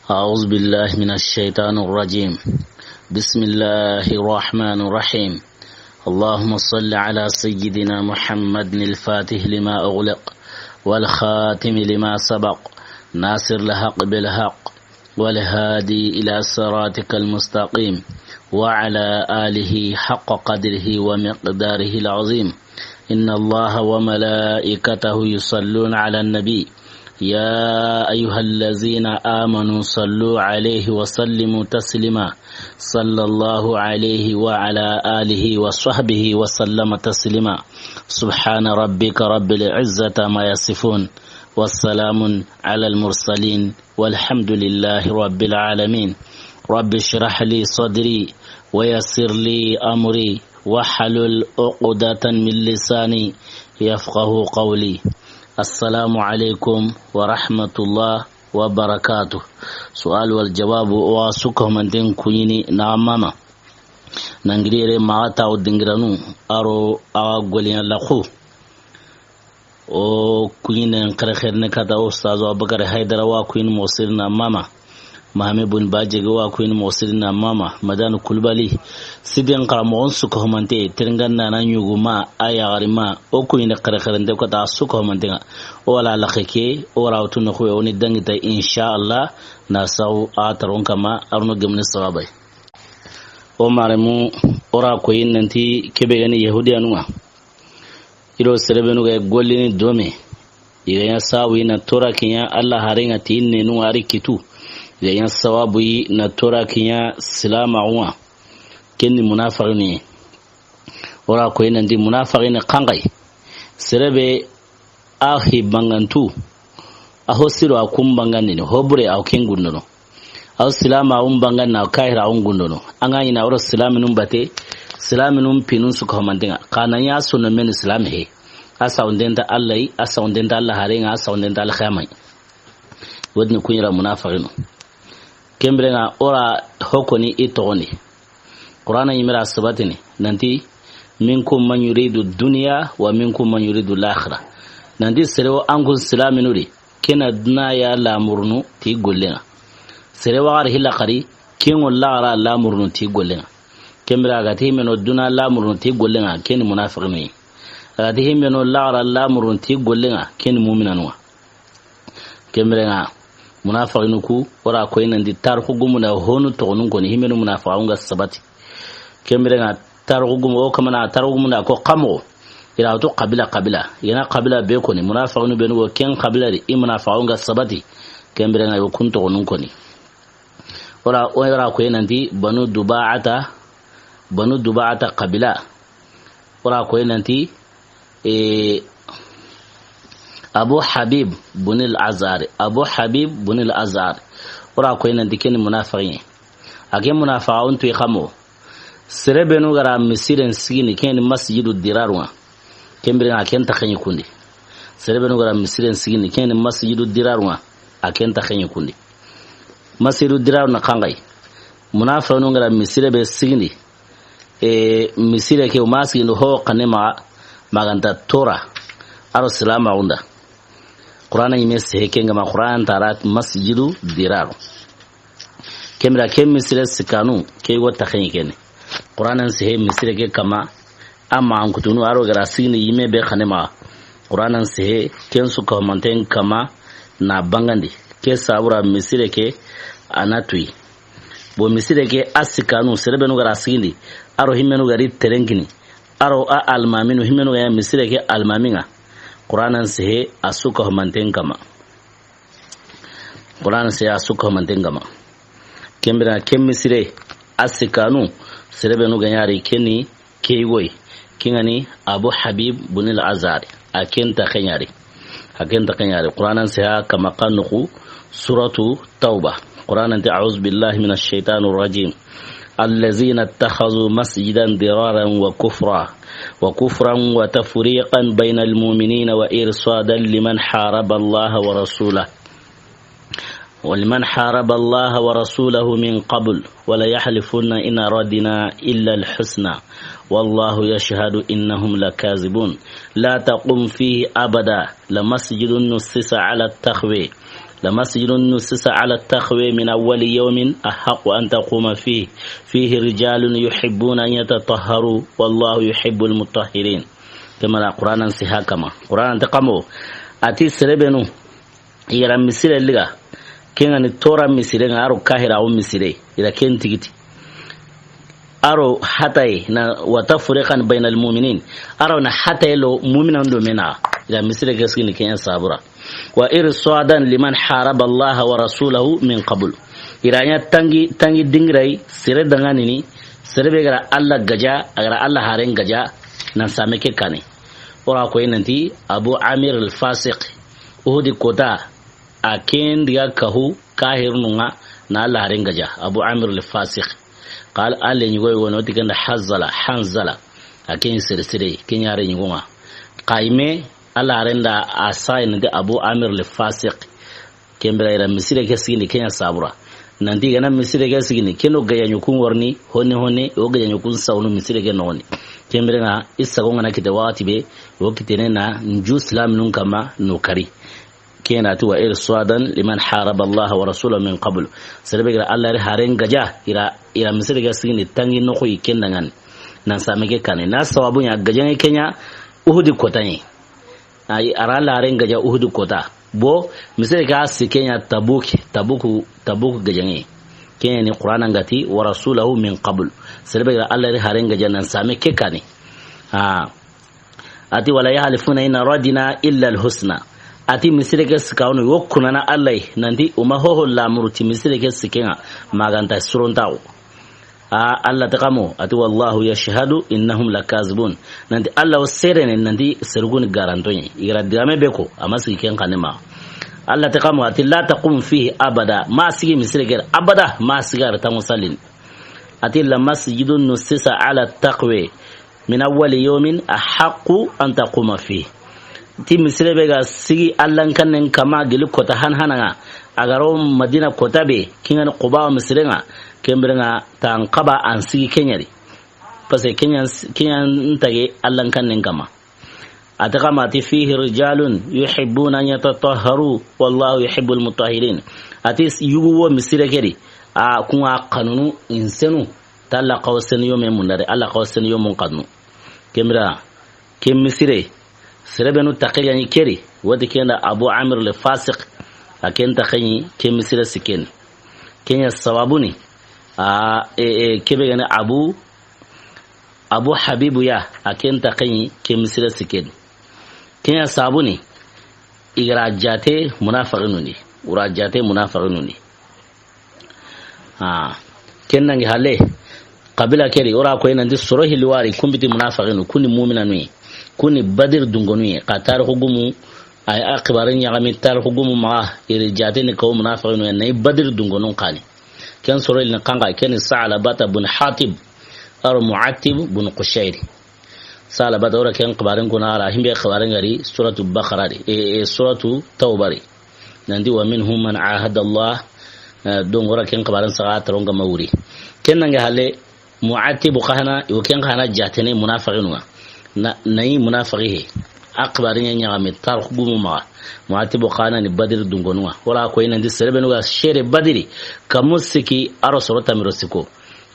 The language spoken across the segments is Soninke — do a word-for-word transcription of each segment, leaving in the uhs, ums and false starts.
أعوذ بالله من الشيطان الرجيم. بسم الله الرحمن الرحيم. اللهم صل على سيدنا محمد الفاتح لما أغلق والخاتم لما سبق ناصر الحق بالحق والهادي إلى صراطك المستقيم وعلى آله حق قدره ومقداره العظيم. إن الله وملائكته يصلون على النبي، يا أيها الذين آمنوا صلوا عليه وسلموا تسليما. صلى الله عليه وعلى آله وصحبه وسلم تسليما. سبحان ربك رب العزة عما يصفون، والسلام على المرسلين، والحمد لله رب العالمين. رب اشرح لي صدري ويسر لي أمري واحلل عقدة من لساني يفقه قولي. السلام عليكم ورحمة الله وبركاته. سؤال والجواب واسكه من دين كويني نعم ماما. Nangiriyere maxa taxu dingiranu, aro axa goliyan laxu. O kuɲinen xerexerene kata Ustaz Abubakar Haydara wa kuɲini moxo siri na mama. Mahame Bun Bajege wa kuɲini moxo siri na mama. Madanu Kulubali. Siden xara moxon suka homante, teringan nana ɲuguma, a yaxarima. O kuɲine xerexerente kota suka homantenga. O wala laxe ke, o wara wutu noxuwe, o ni dangita, inshallah, na saxu a taron kama, arno gemni sababay. O maremu, o ra koyi nanti kebe gani Yahudiyanunga. Ido serebenu ga gollini dome. Iga ya sawi na tora kinya Allah harenga ti innenu ari kitu. Iga ya sawabu yi na tora kinya silama uwa. Kenni munafiqini. O ra koyi nanti munafiqini kangai. Serebe a hi bangantu. A ho siro a kun bangandini. Ho bure a ken gundono. Aw silama un bangan na kahira un gundono. An ga ina woro silaminun bate, silaminun pinun suka homantenga. Kana ya sono men silami he. A sawndenta Allah yi, a sawndenta Allah harenga, a sawndenta Allah khamai. Wadni kunyira munafiqinu. Kembirenga o ra hokoni i toxoni. Qur'ana yimira sabatini nanti, minkum man yuridu dunya wa minkum man yuridu al-akhirah. Nanti sere wo an kun silaminuri, kena duna ya lamurunu ti gollenga. Sere wa gar hilla xari, kengo laxara lamurunu ti gollenga. Kembira a ga ti himmeno duna lamurunu ti gollenga, keni munafiqinu. A ga ti himmeno laxara lamurunu ti gollenga, keni muminanunga. Kembirenga munafiqinu ku, o ra koyi nanti tarixu gumunda honu toxonun koni, himenu munafiqunga sabati. Kembirenga tarixu gumu, o kamana tarixu gumunda ko kamo. Ira to qabila qabila. Yana qabila be koni, munafiqinu benu go ken qabila di, i munafiqunga sabati. Kembirenga yo kun toxonun koni. O ra, o ra koyi nanti Banu Duba'ata, Banu Duba'ata qabila. O ra koyi nanti, e, Abu Habib bunil Azhar, Abu Habib bunil Azhar. O ra koyi nanti keni munafiqin. A ke munafiqun tu i kamo. Serebenu gara misiren sigini keni Masjidu Dirarunga. Kembirenga a ken ta xenyi kundi. Serebenu gara misiren sigini keni Masjidu Dirarunga. A ken ta xenyi kundi. Masjidu Dirarunga kangai. Munafiqinu gara misire be sigini. E, misire ke o ma sigini ho kane ma, maganta tora. Aro silama unda. Qur'ana yime sehe kenga ma Qur'ana tara Masjidu Diraru. Kemira ke misire sikanu, ke go ta xenyi kene. Qur'ana sehe misire ke kama, amma an kutunu aro gara sigini yime be kane ma. Qur'ana sehe ken suka manten kama na bangandi. Ke sabura misire ke anatui. Bo misire ke a sikanu, serebenu gara sigindi. Aro himmenu gari terenkini. Aro a almaminu, himmenu gaya misire ke almaminga. Qur'ana sehe a suka manten kama. Qur'ana sehe a suka manten kama. Kembira ke misire a sikanu, serebenu ganyari keni Kei goy, kingani Abu Habib bunil Azhar, a ken ta xenyari. A ken ta xenyari. Qur'anan seha kama kanuku, Suratu Tauba. Qur'anan ti, أعوذ بالله من الشيطان الرجيم. الذين اتخذوا مسجدا ضرارا وكفرا، وكفرا وتفريقا بين المؤمنين وإرصادا لمن حارب الله ورسوله. ولمن حارب الله ورسوله من قبل وليحلفن إن أردنا إلا الحسنى والله يشهد إنهم لكاذبون. لا تقم فيه أبدا، لمسجد أسس على التقوى لمسجد أسس على التقوى من أول يوم أحق أن تقوم فيه، فيه رجال يحبون أن يتطهروا والله يحب المطهرين. Ke ma na Qur'anan siha kama. Qur'anan ta kamo. A ti sere benu i ga ra misire liga. Ken ga ni Tora misire ŋa, a ro Kahira wo misire. I ra ken tigiti. A ro hataye na وتفريقا بين المؤمنين. A ro na hataye lo mu'minan do me na. I ra misire ke sigini ken ya sabura. وإرصادا لمن حارب الله ورسوله من قبل. I ra ɲa tangi, tangi dingira yi, sere danŋa ni, sere be ga ra Alla gaja, a ga ra Alla haren gaja, nan same ke kane. O ra ko yi nanti Abu Amir al-Fasiq, Uhudi kota, a ken diga kahu, Kahirunun ŋa, na Alla haren gaja, Abu Amir al-Fasiq. Qal, a lenyugo yi wono, ti ken da Hazala, Hanzala. A ken sere sere, ken ya re nyugo ŋa. Qayme, Alla haren da a sayi nanti Abu Amir al-Fasiq. Ken bire i ra misire ke sigini ken ya sabura. Nanti i ga na misire ke sigini, ken do gajaɲu kun worni, honne honne, o gajaɲu kun sawunu misire ke noxoni. Ken bire ŋa, i sago ŋa na kite waxati be, o kitene na nju silaminun kama no kari. Ken na ti وإرصادا لمن حارب الله ورسوله من قبل. Sere be ga ra Alla ri haren gaja, i ra, i ra misire ke sigini tangi noxo yi ken danŋa ni. Nan same ke kane. Na sababu ɲa gajaŋe ken ya Uhudi kota yi. Ayi, a ra Alla haren gaja Uhudi kota. Bo, misire ke a si ken ya Tabuk, Tabuk, Tabuk gajaŋe. Ken ya ni Qur'anan ga ti, ورسوله من قبل. Sere be ga ra Alla ri haren gaja nan same ke kane. Ha. A ti, ولا يحلفون إن أردنا إلا الحسنى. A ti misire ke sikawunu, yo kunana Alla yi, nanti o ma hoho lamuru ti misire ke siken ŋa, ma ga nta surontaxu. A, Alla ta kamo, a ti, والله يشهد إنهم لكاذبون. Nanti Alla wo serene, nanti seruguni garanto ɲi. I ga ra digame be ko, a ma sigi ken kane ma. Alla ta kamo, a ti, لا تقوم فيه أبدا. Ma sigi misire ke abada, ma sigi a ra tanŋo salini. A ti, لمسجد أسس على التقوى من أول يوم أحق أن تقوم فيه. Ti misire be ga sigi Allan kannen kama gili kota han hana ŋa. A ga ro Madina kota be, ken ga ni Quba misire ŋa, ken bire ŋa ta an kaba an sigi ken ya ri. Parce que ken ya, ken ya ntage Allan kannen kama. A ta kama ti فيه رجال يحبون أن يتطهروا والله يحب المطهرين. A ti yugu wo misire ke ri, a kun ŋa xanunu insenu, ta Alla xawa senu yo me mundare, Alla xawa senu yo mun xanunu. Ken bire, ken misire, sere benu taqe ga ɲi ke ri, wati ken da Abu Amir al-Fasiq, a ken taqe ɲi ke misire siken. Ken ya sababu ni, a, e, e, ke be ga ni Abu Abu Habibu ya, a ken taqe ɲi ke misire siken. Ken ya sabu ni, i ga ra jaate munafiqinu ni. O ra jaate munafiqinu ni. Ah, ken nangi halle, qabila ke ri, o ra ko yi nanti soro hilli wari, kun biti munafiqinu, kun ni mu'minanu yi, kun ni Badir dungonu yi, xa tarixu gumu, ay, a xibaare ɲaxami tarixu gumu maxa, i ri jaate ni kawo munafiqinu yi, na yi Badir dungonun xa ni. Ken soro hilli ni xanxa, ken ni Sa'labata bun Hatib, a ro Mu'attib bun Qushayri. Sa'labata, o ra ken xibaaren kuna, a ra himbe xibaaren ga ri, suratu Baqara di, e, e, suratu Tawba di. Nanti, ومنهم من عاهد الله, e, donc o ra ken xibaaren saxa taron ga ma wuri. Ken nangi halle, Mu'attib xa na, yo ken xa na jaatene munafiqinu ŋa. Na, na yi munafiqi he. A xibaaren ɲa ɲaxami tarixu gumu maxa. Mu'attib xa na ni Badiri dungonu ŋa. O ra ko yi nanti sere benu ga sere Badiri, kamu siki a ro soro tanmi ro siko.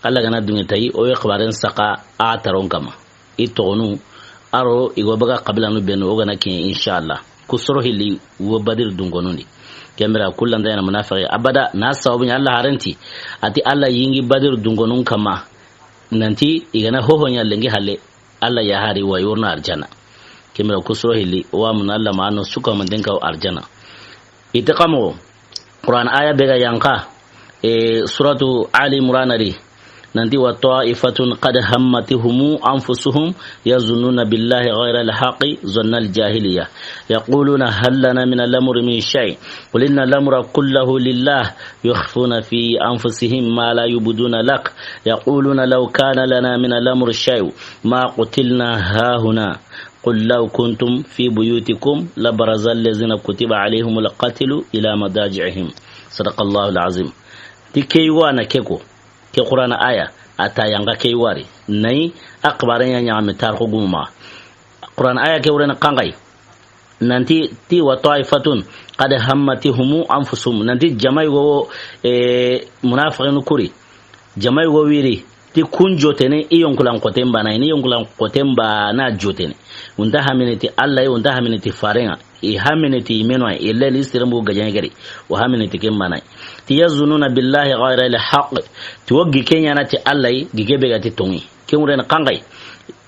Alla ga na dunge tayi, o yi xibaaren saxa a taron kama. I toxonu, a ro i go baga qabilanu benu, o ga na kiɲe, inshallah. Ku soro hilli wo Badiri dungonun di. Ken bire kullan da ya na munafiqi abada, na sababu ɲa Alla haren ti. A ti Alla yingi Badiri dungonun kama. Nanti i ga na hoho ɲa lenki halle, Alla ya hari wa yorna arjana. Ken bire ku soro hilli, wa mun Alla ma a no suka man den kaw arjana. I ta kamo, Qur'an aya be ga yanqa, e, suratu Ali Imran di, nanti, وطائفة قد همتهم أنفسهم يظنون بالله غير الحق ظن الجاهلية يقولون هل لنا من الأمر من شيء قل إن الأمر كله لله يخفون في أنفسهم ما لا يبدون لك يقولون لو كان لنا من الأمر شيء ما قتلنا هاهنا قل لو كنتم في بيوتكم لبرز الذين كتب عليهم القتل إلى مضاجعهم. صدق الله العظيم. Ti ke yugo a na ke ko, ke Qur'ana aya, a ta yanqa ke yugo a ri. Na yi a xibaaren ɲa ɲaxami tarixu gumu maxa. Qur'ana aya ke wure na xanxa yi. Nanti, ti, وطائفة, Qad hammatuhum anfusuhum, nanti jama yogo, e, munafiqinu kuri. Jama yogo wiri, ti kun jotene i yonkulan xoten bana, i ni yonkulan xoten bana jotene. Unta hamini ti Alla yi, unta hamini ti farenga. I hamini ti i meno yi, i leli sirembu gajaŋe geri. O hamini ti ken bana yi. Ti yazunnuna billahi ghayra al-haqq. Ti wo gi ke ɲaana ti Alla yi, gi ke be ga ti toŋi. Ken ŋureni xanxayi.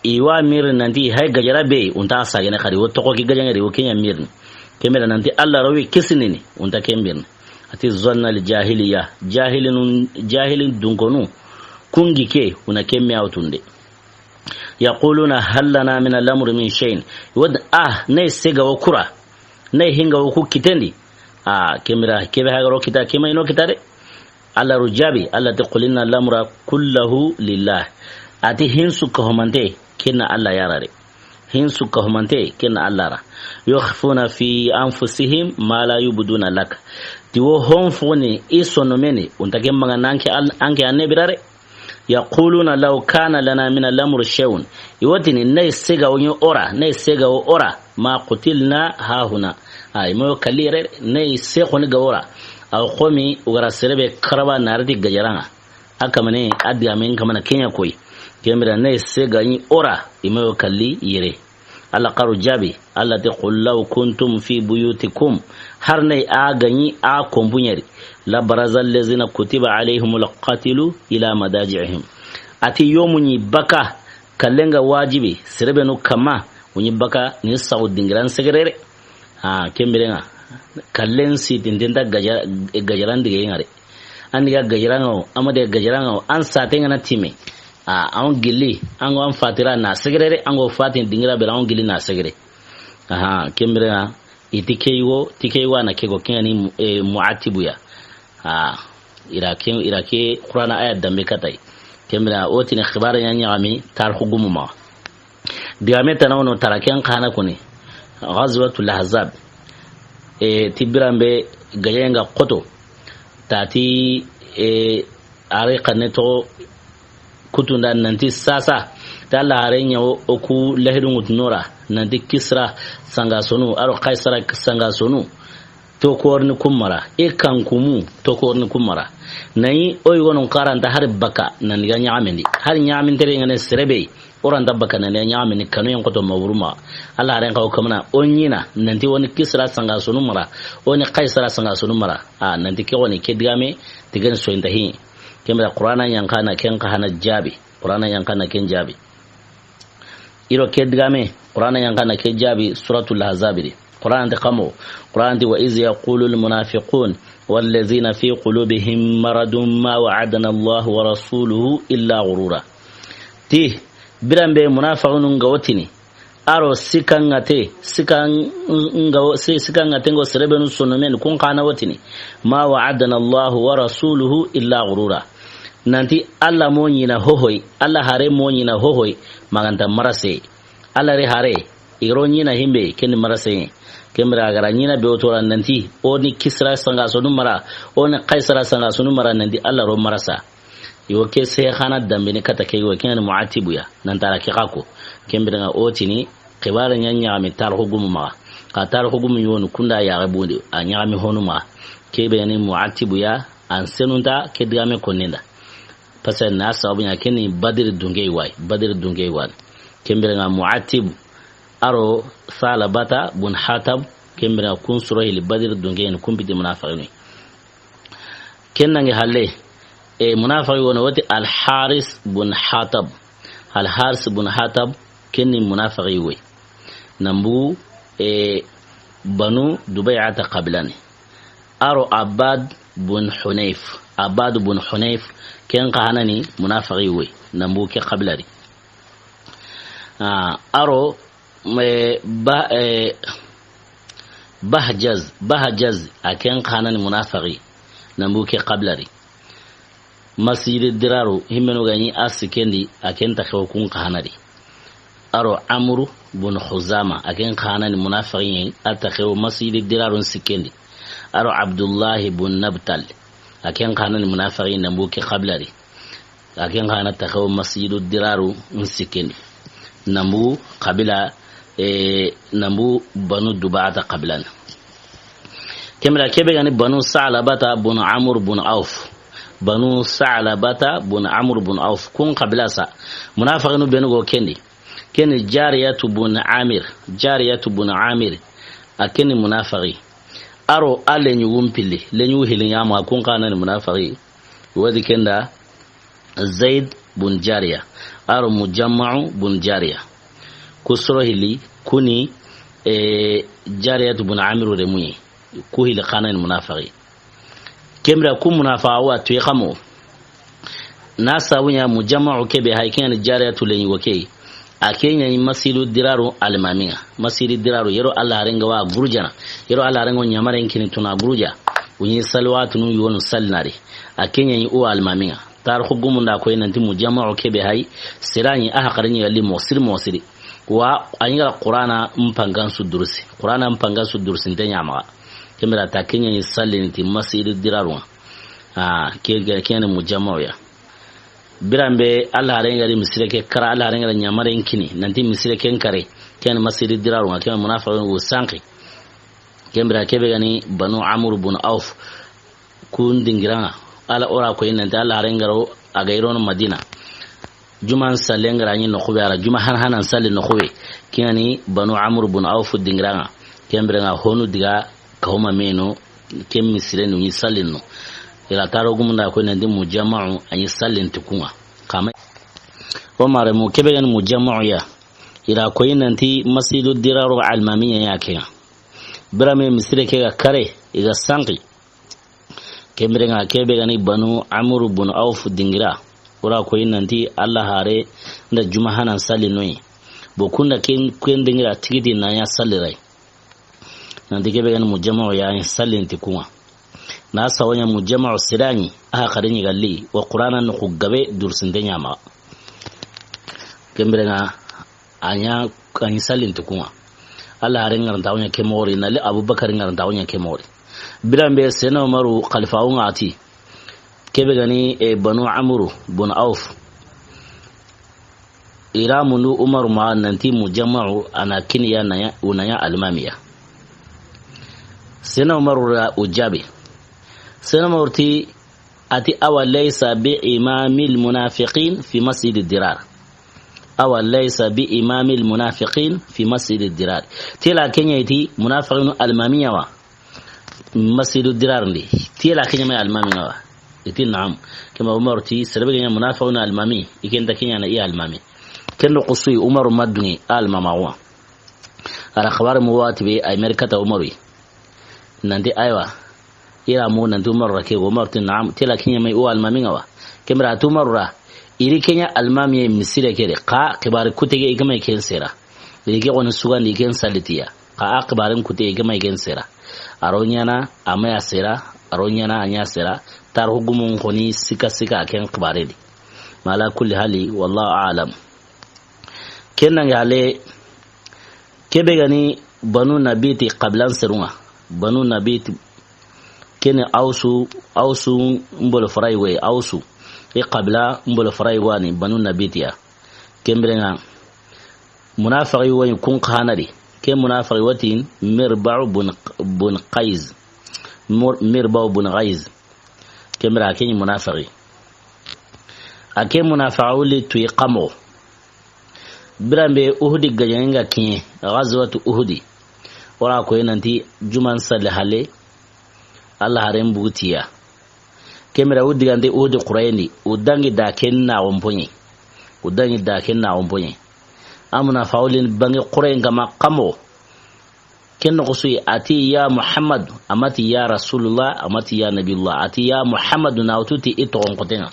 I wa mirini nanti hay gajara be, unta sagene xadi, wo toxo ki gajaŋe ri, wo ke ɲa mirini. Ken bire nanti Alla rawi kisinini, unta ken birini. Ati zannal jahiliya, jahilinu, jahilin dunkonu, kun gi ke, una ken me awtunde. Yaquluna hal lana min al-amri min shay'in. Wad, ah, nay sega wo kura, nay hinga wo ku kitendi. Ah, ken bire, kebe hagaro kita, kema ino kita de. Alla ru jaabi, Alla ti, "Qul inna al-amra kullahu lillah." Ati hinsu ka homante, ken na Alla ya ra de. Hinsu ka homante, ken na Alla ra. Yukhfuna fi anfusihim ma la yubduna lak. Ti wo hon foni i sono meni, unta ke manga nanke al-, anke annabi ra de. Yaquluna law kana lana min al-amri shay'un. I wo tini, nay sega wo ɲi ora, nay sega wo ora. Ma qutilna hahuna. Ay, mo kalli yere, nay se xoni ga wora. Aw xomi, ugara serebe karaba narati gajaranga. A kamane, a digamen kamana ken ɲa koy. Ken bire nay se ga ɲi ora, i mo kalli yere. Alla xaru jaabi, Alla ti, "Qul law kuntum fi buyutikum." Har nay a ga ɲi a kombuɲeri. "La baraza allazina kutiba alayhimul qatlu ila madaji'ihim." Ati yomu ɲi baka, kallenga wajibi, serebenu kama, o ɲi baka ni sawu dingiran segerere. Ha, ken birenga. Kallen si tintenta gaja-, gajaran dige ngare. An diga gajaranga wo, an ma diga gajaranga wo, an satenga na time. A, an gilli, an go an fatira na segerere, an go fatin dingira bela an gilli na segere. Aha, ken birenga, iti keigo, ti keigo ana kego, kengani, e, mu'atibu ya. A, ira ke, ira ke Qur'ana aya dambe katay. Ken bire o tini xibare ɲa ɲaxami tarixu gumu maxa. Digame tana wono tara ken xana koni. Ghazwatul Ahzab. E, ti biranbe gajaŋe nga xoto. Tati, e, are xanne to kutunda nanti sasa. Ta Alla hare ɲa o, o ku lahidu ŋutu nora. Nanti Kisra sangasonu, aro Kaisara sangasonu. Tokorni kumara, e kankumu, tokorni kumara. Nayi, o yigonon karanta hari baka, nan diga ɲaxamendi. Hari ɲaxamintere ngane serebe, oranta baka nan diga ɲaxamendi kanu yan koto mawuruma. Alla haren kawo kamana, o ɲina, nanti woni Kisra sangasonu mara, woni Kaisara sangasonu mara. A, nanti ke woni ke digame, tigani soyinta hi. Kembira Qur'ana ɲankana ken ka hana jaabi. Qur'ana ɲankana ken jaabi. Iro ke digame, Qur'ana ɲankana ke jaabi, Suratul Ahzab di. Qur'an ti kamo, Qur'an ti, "Wa iz yaqulu al-munafiqun wallazina fi qulubihim maradun ma wa'adana Allahu wa rasuluhu illa ghurura." Ti, biranbe munafiqunu nga wotini. Aro sikangate, sikang-, nga wo-, si-, sikangate ngo serebenu sonomen kun kana wotini. "Ma wa'adana Allahu wa rasuluhu illa ghurura." Nanti Alla mo ɲina hohoy, Alla hare mo ɲina hohoy, maganta marase. Alla re hare, iro ɲina himbe, ken marase. Kembira agara ɲina be otora nanti, oni Kisra sangasonu mara, oni Kaisara sangasonu mara nanti Alla ro marasa. Yo ke se xana dambini kata ke yo, ken mu'atibu ya, nantara ke xako. Kembira nga o tini, xibare ɲa ɲaxami tarixu gumu maxa. Ka tarixu gumu yonu kunda yaxe bundi, a ɲaxami honu maxa. Kebe ni mu'atibu ya, an senunta ke digame konenda. Parce que na sababu ɲa keni Badiri dunke way, Badiri dunke wan. Kembira nga Mu'attib, aro Salabata bun Hatab, kembira kun soro hili Badiri dunke ni kumpiti munafiqini. Ken nange halle, e, munafiqi wono woti Al Haris bun Hatab. Al Haris bun Hatab, kenni munafiqi we. Nambu, e, Banu Dubay'ata qabilani. Aro Abbad bun Hunayf. Abbad bun Hunayf, ken xa hanani munafiqi we. Nambu ke qabila di. Ah, aro, e, ba, e, Bahjaz, Bahjaz, a ken xa hanani munafiqi. Nambu ke qabila di. Masjidi Diraru, himmenu ga ɲi a sikendi, a ken taxewo kun xa hana di. Aro Amru bun Khuzama, a ken xa hanani munafiqi, a taxewo Masjidi Dirarun sikendi. Aro Abdullahi bun Nabtal, a ken xa hanani munafiqi, nambu ke qabila di. A ken xa hana taxewo Masjidu Diraru n sikendi. Nambu qabila, e, nambu Banu Dubata qabilan. Ken bire ke be ga ni Banu Sa'labata bun Amr bun Auf. Banu Sa'labata bun Amr bun Auf. Kun xabila sa. Munafiqinu benu go ken di. Ken ni Jariyatu bun Amir. Jariyatu bun Amir. A ken ni munafiqi. A ro a lenyugun pilli. Lenyugu hilli ɲa ma kun xa na ni munafiqi. Wadi ken da Zaid bun Jariya. A ro Mujamma'u bun Jariya. Ku soro hilli, ku ni, eh, Jariyatu bun Amiru de muyi. Ku hilli xa na ni munafiqi. Ken bire ku munafiqa wa tuyi xa mo. Na sabu ɲa Mujamma'u ke be hay ken ni Jariyatu lenyugo ke. A ke ɲa ni Masiidu Diraru almaami ŋa. Masiidu Diraru yero Alla haaren ga wa gurujana. Yero Alla haaren ga ɲamaren kini tuna guruja. U ɲi salawatunu yonu sallinari. A ke ɲa ni o almaami ŋa. Tarixu gumun da koyi nanti Mujamma'u ke be hay. Sira ɲi a haqare ɲi ga li moxo siri moxo siri. Wa a ɲi ga Qur'ana mpangan su durusi. Qur'ana mpangan su durusi nte ɲa maxa. Ken bire ta ke ɲa ni sallini ti Masiidu Diraru ŋa. A ke, ke, ke ni Mujamma'u ya. Biran be Alla haaren ga ri misire ke kara, Alla haaren ga ri ɲamaren kini nanti misire ken kare. Ken ni Masiidu Diraru ŋa, ken munafiqinu sanqi. Ken bire ke be ga ni Banu Amr bun Auf. Kun dingira ŋa. Alla o ra koyi nanti Alla haaren ga ro a ga i rono Madina. Juman sallen ga ra ɲi noxu be a ra juma han hanan salli noxu be. Ken ni Banu Amr bun Auf dingira ŋa. Ken bire ŋa honu diga kahuma meno. Ken misire nu ɲi sallin no. I ra taro gumun da koyi nanti Mujamma'u a ɲi sallin ti kun ŋa. Xa ma o mare mu ke be ga ni Mujamma'u ya. I ra koyi nanti Masiidu Diraru almaami ɲa ya ke ŋa. Biran be misire ke ga kare, i ga sanqi. Ken bire ŋa ke be ga ni Banu Amr bun Auf dingira. O ra koyi nanti Alla haare nda juma hanan salli no yi. Bo kun da ken, ken dingira tigiti na ɲa salli ray. Nanti ke be ga ni Mujamma'u ya ɲi sallin ti kun ŋa. Na sabu ɲa Mujamma'u sira ɲi a haqare ɲi ga li wa Qur'ana noxu gabe durusi nte ɲa maxa. Ken bire ŋa a ɲa, a ɲi sallin ti kun ŋa. Alla haaren ga ra nta ɲa ke moxo ri, na li Abubakar ga ra nta ɲa ke moxo ri. Biran be Seyidina Umaru xalifa wu ŋa a ti. Ke be ga ni, eh, Banu Amru bun Auf. I ra mundu Umaru ma nanti Mujamma'u a na kini ya na ɲa, u na ɲa almaami ya. Seyidina Umaru ra o jaabi. Seyidina Umaru ti, a ti, "Awa laysa bi imaamil munaafiqiina fi Masjidi Diraar." "Awa laysa bi imaamil munaafiqiina fi Masjidi Diraar." Tela ke ɲa i ti munafiqinu almaami ya wa? Masjidu Dirar ndi. Ti yela ke ɲa ma i almaami ŋa wa? I ti naam. Ke ma Umaru ti, sere be ga ɲa munafiqinu almaami, i ke nta ke ɲaana i almaami. Ken do xusu yi Umaru ma duŋe almaama wa. A ra xabaare mu wati be ay mer kata Umaru yi. Nanti aywa. I ra mu nanti Umaru ra ke go, Umaru ti naam. Ti yela ke ɲa ma i o almaami ŋa wa? Ke mira ti Umaru ra. I ri ke ɲa almaami ye misire ke de. Xa xibaare kutege i ke ma i ken sera. I ri ke xoni sugandi i ken sallitiya. Xa a xibaaren kute i ke ma i ken sera. A ro ɲaana a ma ya sera, a ro ɲaana a ɲa sera. Taarixu gumun xoni sika sika a ken xibaare di. Ma ala kulli hali, wallahu a'lam. Ken nange hale, ke be ga ni Banu Nabiti xabilan seru ŋa. Banu Nabiti, ken ni Awsu, Awsu mbolo fara yi go yi, Awsu. I xabila mbolo fara yi go ni Banu Nabiti ya. Ken bire ŋa, munafiqi wo yi kun xa na di. Ke munafiqi wo ti Mirba'u bun, bun Qayz. Mur-, Mirba'u bun Qayz. Ke mira ke ɲi munafiqi. A ke munafiqi wuli tuyi xa mo. Biran be Uhudi gajaŋen ga kiɲe, Ghazwatu Uhudi. O ra ko yi nanti juman salli hale, Alla haren bugutiya. Ke mira u digante Uhudi xurayen di, u dangi da ken na wompoɲe. U dangi da ken na wompoɲe. A munafiqin bange xurayen ga ma xa mo. Ken noxo su yi, a ti ya Muhammadu, a ma ti ya Rasulullah, a ma ti ya Nabiyullah, a ti ya Muhammadu, na wutu ti i toxon xoten ŋa.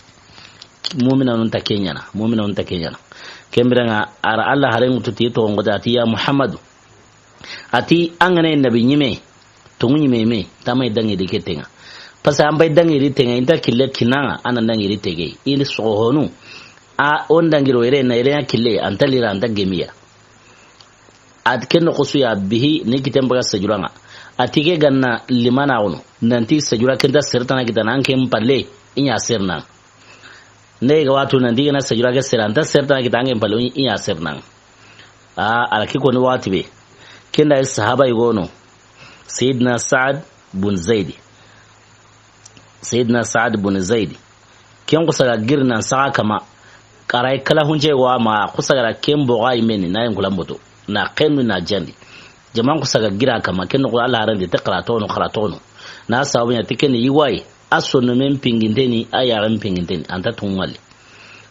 Muminanun ta ke ɲaana, muminanun ta ke ɲaana. Ken bire ŋa, a ra Alla haren wutu ti i toxon xoten, a ti ya Muhammadu. A ti an ga na nabi ɲime, tonŋu ɲime me, ta ma i dangi di ke ten ŋa. Parce que an bay dangi di ten ŋa, i nta kille kinan ŋa, an na dangi di tege. I ni soxo honu, a on dangi ro yere na yere ɲa kille, an ta lira, an ta gemiya. A ti ken noxo su ya bihi ni kiten baga sejuran ŋa. A ti ke ga na limana wono. Nanti sejura ken ta sere tana kitana an ken palle i ɲa sere na. Ne ga watu nanti ga na sejura ke sere an ta sere tana kita an ken palle i ɲa sere na. A, a ra ke ko ni wati be. Ken da sahaba yi go no. Sayyidina Sa'ad bun Zaydi. Sayyidina Sa'ad bun Zaydi. Ken xusa ga giri nan saxa kama. Karay kala hunce wa ma xusa ga ra ken boga imeni na yin kulan boto. Na xenu na jandi. Jaman xusa ga gira kama. Ken noxo Alla haren di te xara tono, xara tono. Na sabu ɲa ti ken yi wayi. A sonno men pinginteni, a yaxen pinginteni. Anta tunŋali.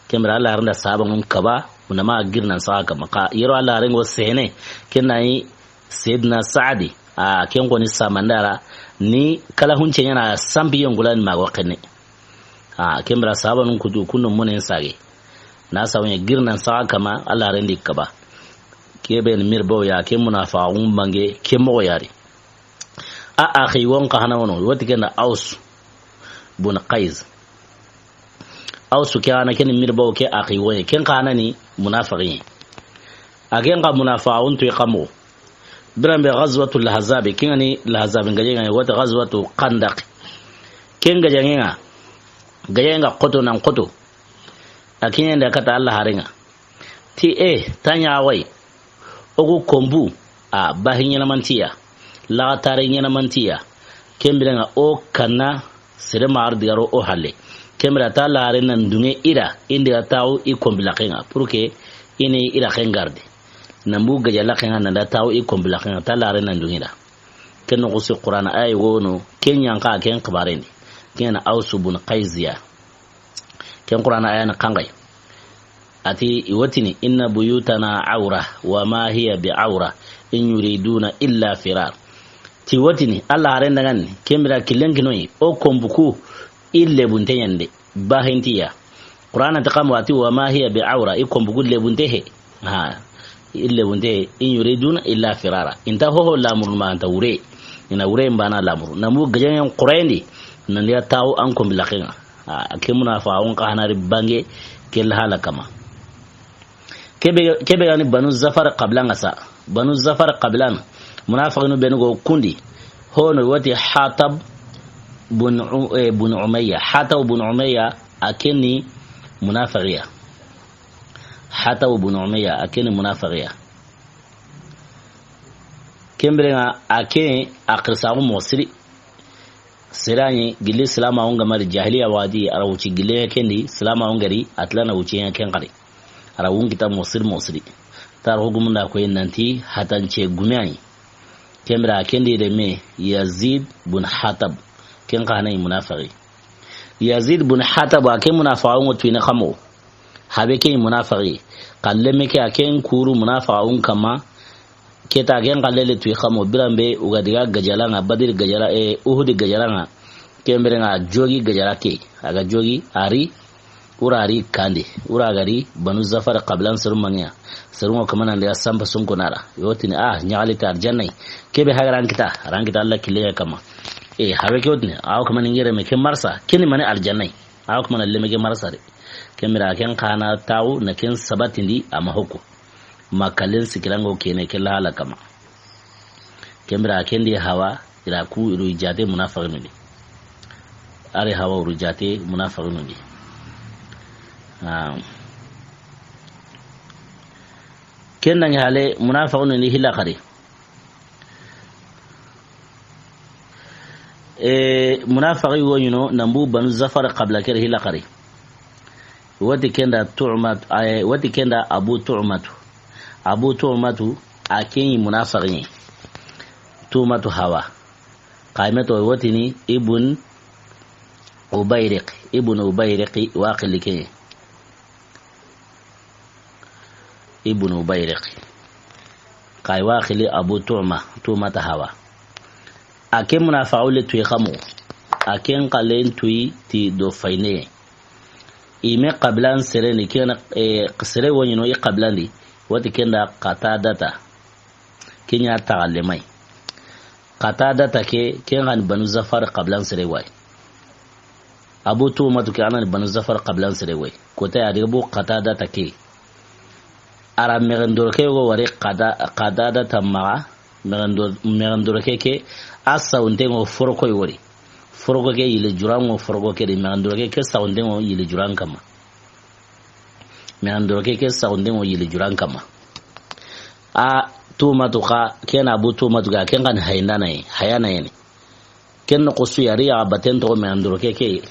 Ken bira Alla haren da sahabanun kaba, u na ma giri nan saxa kama. Xa yero Alla haren go sene, ken na yi Sayyidina Sa'adi, a ken koni samandara, ni kala hunce ɲana sampi yongulan mago xenne. A ken bira sahabanun kutu, kunno monen sage. Na sabu ɲa giri nan saxa kama, Alla haren di kaba. Ke be ni mirbaw ya, ke munafaxun bange, ke moxo yari. A axi won xa hana wono, wati ken da Aus bun Qais. Aus ke hana ken mirbaw ke axi woye, ken xa hana ni munafiqi. A ken xa munafiqun tu kamo. Biran be Ghazwatul Ahzab, ken ni Lahzab ngaje ngai, wati Ghazwatu Khandaq. Ken gajangenga, gajangenga xoto nan xoto. A ken da kata Alla harenga. Ti e, tanya wai. Ogu kombu, a bahi ɲanamantiya. Lagatare ɲanamantiya. Ken birenga o kanna, sere ma ar digaro o halle. Ken bira ta lare nan dunge ira, indi ga tawo i kombi lakenga. Pour que ini ira ken garde. Nan bu gaja lakenga nan da tawo i kombi lakenga, ta lare nan dunge ira. Ken no kusi Qur'an ay wono, ken yanka ken xibarendi. Ken Ausu bun Qais ya. Ken Qur'an aya na kangay. Ati iwatini, "Inna buyutana awra, wa ma hiya bi awra, in yuriduna illa firar." Ti watini, Alla haren dangan ni, kembira kilen kinoyi, o kombuku, ille bunte yande, bahentiya. Qur'ana ta kamo ati, "Wa ma hiya bi awra," i kombuku lebunte he. Ha, ille bunte, "In yuriduna illa firara." Inta hoho lamuru ma anta wure. Ina wure mbana lamuru. Namu gajangen Qur'an di, nan ya tawo an kombi lakenga. A, ke munafiqun xa hanari bange, ke lahala kama. Kebe, kebe gani Banu Zafar qabila nga sa. Banu Zafar qabila na. Munafiqinu benu go kundi. Hono wati Hatab bun U-, eh, bun Umayya. Hatab bun Umayya, a keni munafiqiya. Hatab bun Umayya, a keni munafiqiya. Kembirenga, a ke a xirsaxu moxo siri. Sirani gilli silamaxu nga mari jahiliya waxati, a ra wuci gille kendi, silamaxu ngari, a tilana wuci ken xari. A ra wun kita moxo siri moxo siri. Tar hugumunda koyi nanti hatance gume ayi. Kembira kendi de me Yazid bun Hatab. Ken xa hanayi munafiqi. Yazid bun Hatab a ke munafiqun tuyine xamo. Habe ke munafiqi. Xalleme ke a ken kuru munafiqun kama. Keta ken xallele tuyi xamo biranbe uga diga gajalanga Badiri gajala, e, Uhudi gajalanga. Kembirenga jogi gajala ke. Aga jogi ari. Ura ari kandi. Ura gari Banu Zafar qabilan seru mangiya. Seru ngo kamana ndiga sampa sunko nara. Yotini, ah, nyagali ta arjannai. Kebe hagaran kita. Ran kita Alla kille ya kama. E, habe ke wotini. Aw kamana ngere me ke marsa. Keni mani arjannai. Aw kamana leme ke marsa de. Kembira ken xana tawu na ken sabatindi ama hoko. Ma kalen sikirango kene ke lahala kama. Kembira kendi hawa ira ku iru jate munafiqinu ndi. Ari hawa uru jate munafiqinu ndi. Ah. Ken nangi hale munafiqinu ndi hila xari. E, munafiqi woñino, nambu Banu Zafar qabila kere hila xari. Wati kenda Tu'mat, ay, wati kenda Abu Tu'matu. Abu Tu'matu, a keñi munafiqi. Tu'matu hawa. Qaymeto watini Ibn Ubayriq. Ibn Ubayriq wa xili keñi. Ibn Ubayriq. Kay wa xili Abu Tu'ma, Tu'mata hawa. A ke munafiqu le tuyi xamo. A ken xalen tuyi ti do fayne. I me qabilan sere ni ken, e, sere woñino i qabilan di. Wati kenda Qatadata. Kenya taxalle may. Qatadata ke, ken xani Banu Zafar qabilan sere way. Abu Tu'matu ke anani Banu Zafar qabilan sere way. Kota ya diga bu Qatadata ke. Ara mexendoro ke go wari Qata-, Qatadata maxa. Mexendo-, mexendoro ke ke a sawuntengo foroko i wori. Foroko ke yile jurango foroko ke di. Mexendoro ke ke sawuntengo yile juran kama. Mexendoro ke ke sawuntengo yile juran kama. A Tu'matu xa, ken Abu Tu'matu ga, ken xani hayindana ye, hayana yene. Ken noxo su ya ri ya baten toxo mexen doroke ke.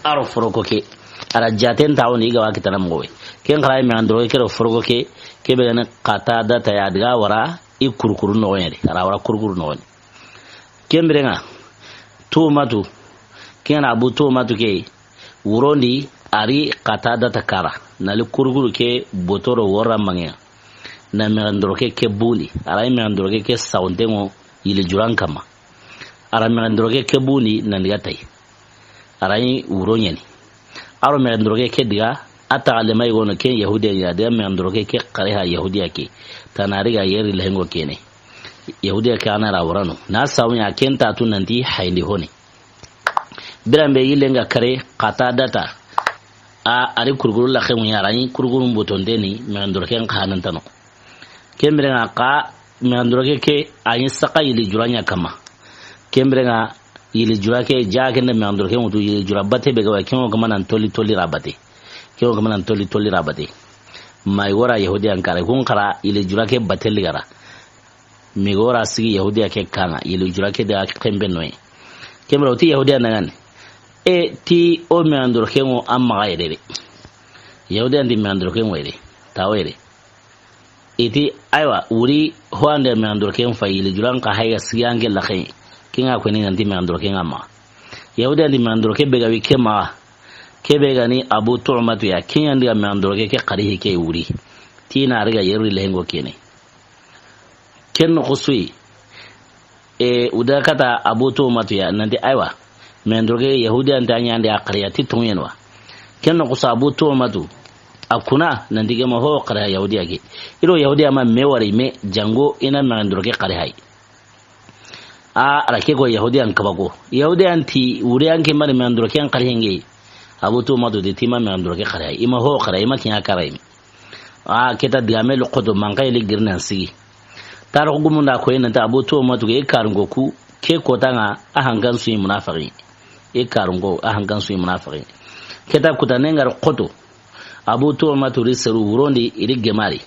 A ro foroko ke. A ra jaten ta woni i ga wa kitana moxo be. Ken xara mexen doroke ke ro foroko ke. Ke be ga ni Qatada ta ya, a diga wara i kurukuru noxo ɲa di. A ra wara kurukuru noxo ni. Ken biren ŋa, Tumatu, ken na Abu Tumatu ke, wuron di a ri Qatada ta kara, na li kurukuru ke botoro wora mangeya, na mexen doroke ke bundi, a ra yi mexen doroke ke sawunten ŋo yili juran kama. A ra mexen doroke ke bundi, nan diga tayi. A ra yi wuro ɲa ni. A ro mexen doroke ke diga, a taxalema yigo no ken Yahudiya ya, diga mexen doroke ke xari ha Yahudiya ke. Tana ri ga yeri lehengo kene. Yahudiya ke a na ra wara no. Na sawu ɲa ken ta tu nanti hayindi honi. Biran be yille nga kare Qatada ta. A, a ri kurukuru la xemu ya ra yi kurukuru mbotonde ni mexen doroke n xanan tano. Ken biren ŋa xa mexen doroke ke a yi saka yili jura ɲa kama. Ken biren ŋa yili jura ke ja ke nda mexen doroke ŋutu yili jura bate be ga wa ken ŋo kama nan toli toli ra bate. Ken ŋo kama nan toli toli ra bate. Ma i wora Yahudiyan kara, kun xara yili jura ke bate li gara. Mi ga wora sigi Yahudiya ke kaŋa, yili jura ke da xembe noye. Ken biren ŋa o ti Yahudiya na ŋa ni. E ti o mexen doroke ŋo a maxa yere de. Yahudiyan ti mexen doroke ŋo yere. Tawo yere. I ti, aywa, wuri ho ande mexen doroke n fa yili juran xa hayga sigi anke laxe. Ken ŋa ko ni nanti mexen doroke ŋa ma. Yahudiyan ti mexen doroke be ga wi ke ma. Ke be ga ni Abu Tumatu ya, ken ya ndi ga mexen doroke ke xari hi ke wuri. Ti na ri ga yeri lehengo kene. Ken noxo su yi. E, u da kata Abu Tumatu ya, nanti, aywa, mexen doroke Yahudiyan ta ɲa ndi a xari ya ti tonŋu yen wa. Ken noxo su Abu Tumatu, a kuna, nanti ke ma ho xari ha Yahudiya ke. I ro Yahudiya ma me wari me jango i na mexen doroke xari hay. A, a ra ke ko Yahudiyan kaba ko. Yahudiyan ti, wuri anke mari mexen doroke n xari henge. Abu Tumatu ti, ti ma mexen doroke xari hay. I ma ho xari, i ma kiɲa kara yi. A, ke ta digame lo xoto, manka yili girinan sigi. Tarixu gumun da ko yi nanti Abu Tumatu ke, i karunko ku, ke kota ŋa, a hankan su yi munafixi. I karunko, a hankan su yi munafixi. Ke ta kutane ŋa ri xoto. Abu Tumatu ri seru wuron di, i ri gemari.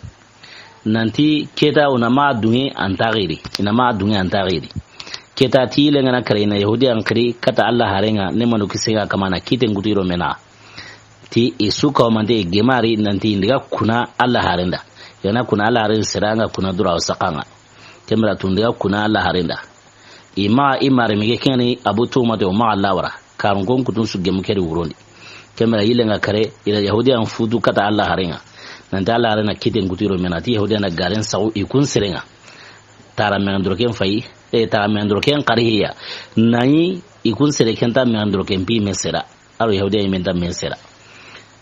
Nanti ke ta o na ma dunŋe an ta xiri. I na ma dunŋe an ta xiri. Ke ta ti le ŋa na kare i na Yahudiyan xiri, kata Alla haren ŋa, ne manu kise ga kama na kiten kutu i ro mena. Ti i su kawmante i gemari nanti i ndi ga kuna Alla haren da. I ga na kuna Alla haren sera ŋa kuna dura o saka ŋa. Ken biren tu i ndi ga kuna Alla haren da. I ma i mare mige ken ŋa ni Abu Tumatu o ma Alla wara. Karun kon kutun su gemu ke ri wuron di. Ken biren yille nga kare i ra Yahudiyan futu kata Alla haren ŋa. Nanti Alla haren na kiten kutu i ro mena ti Yahudiyan na garen sawu i kun seren ŋa. Tara mexen doroke n fa yi, e tara mexen doroke n xari hi ya. Na yi i kun sere ken ta mexen doroke n pi me sera. A ro Yahudiya yi men ta men sera.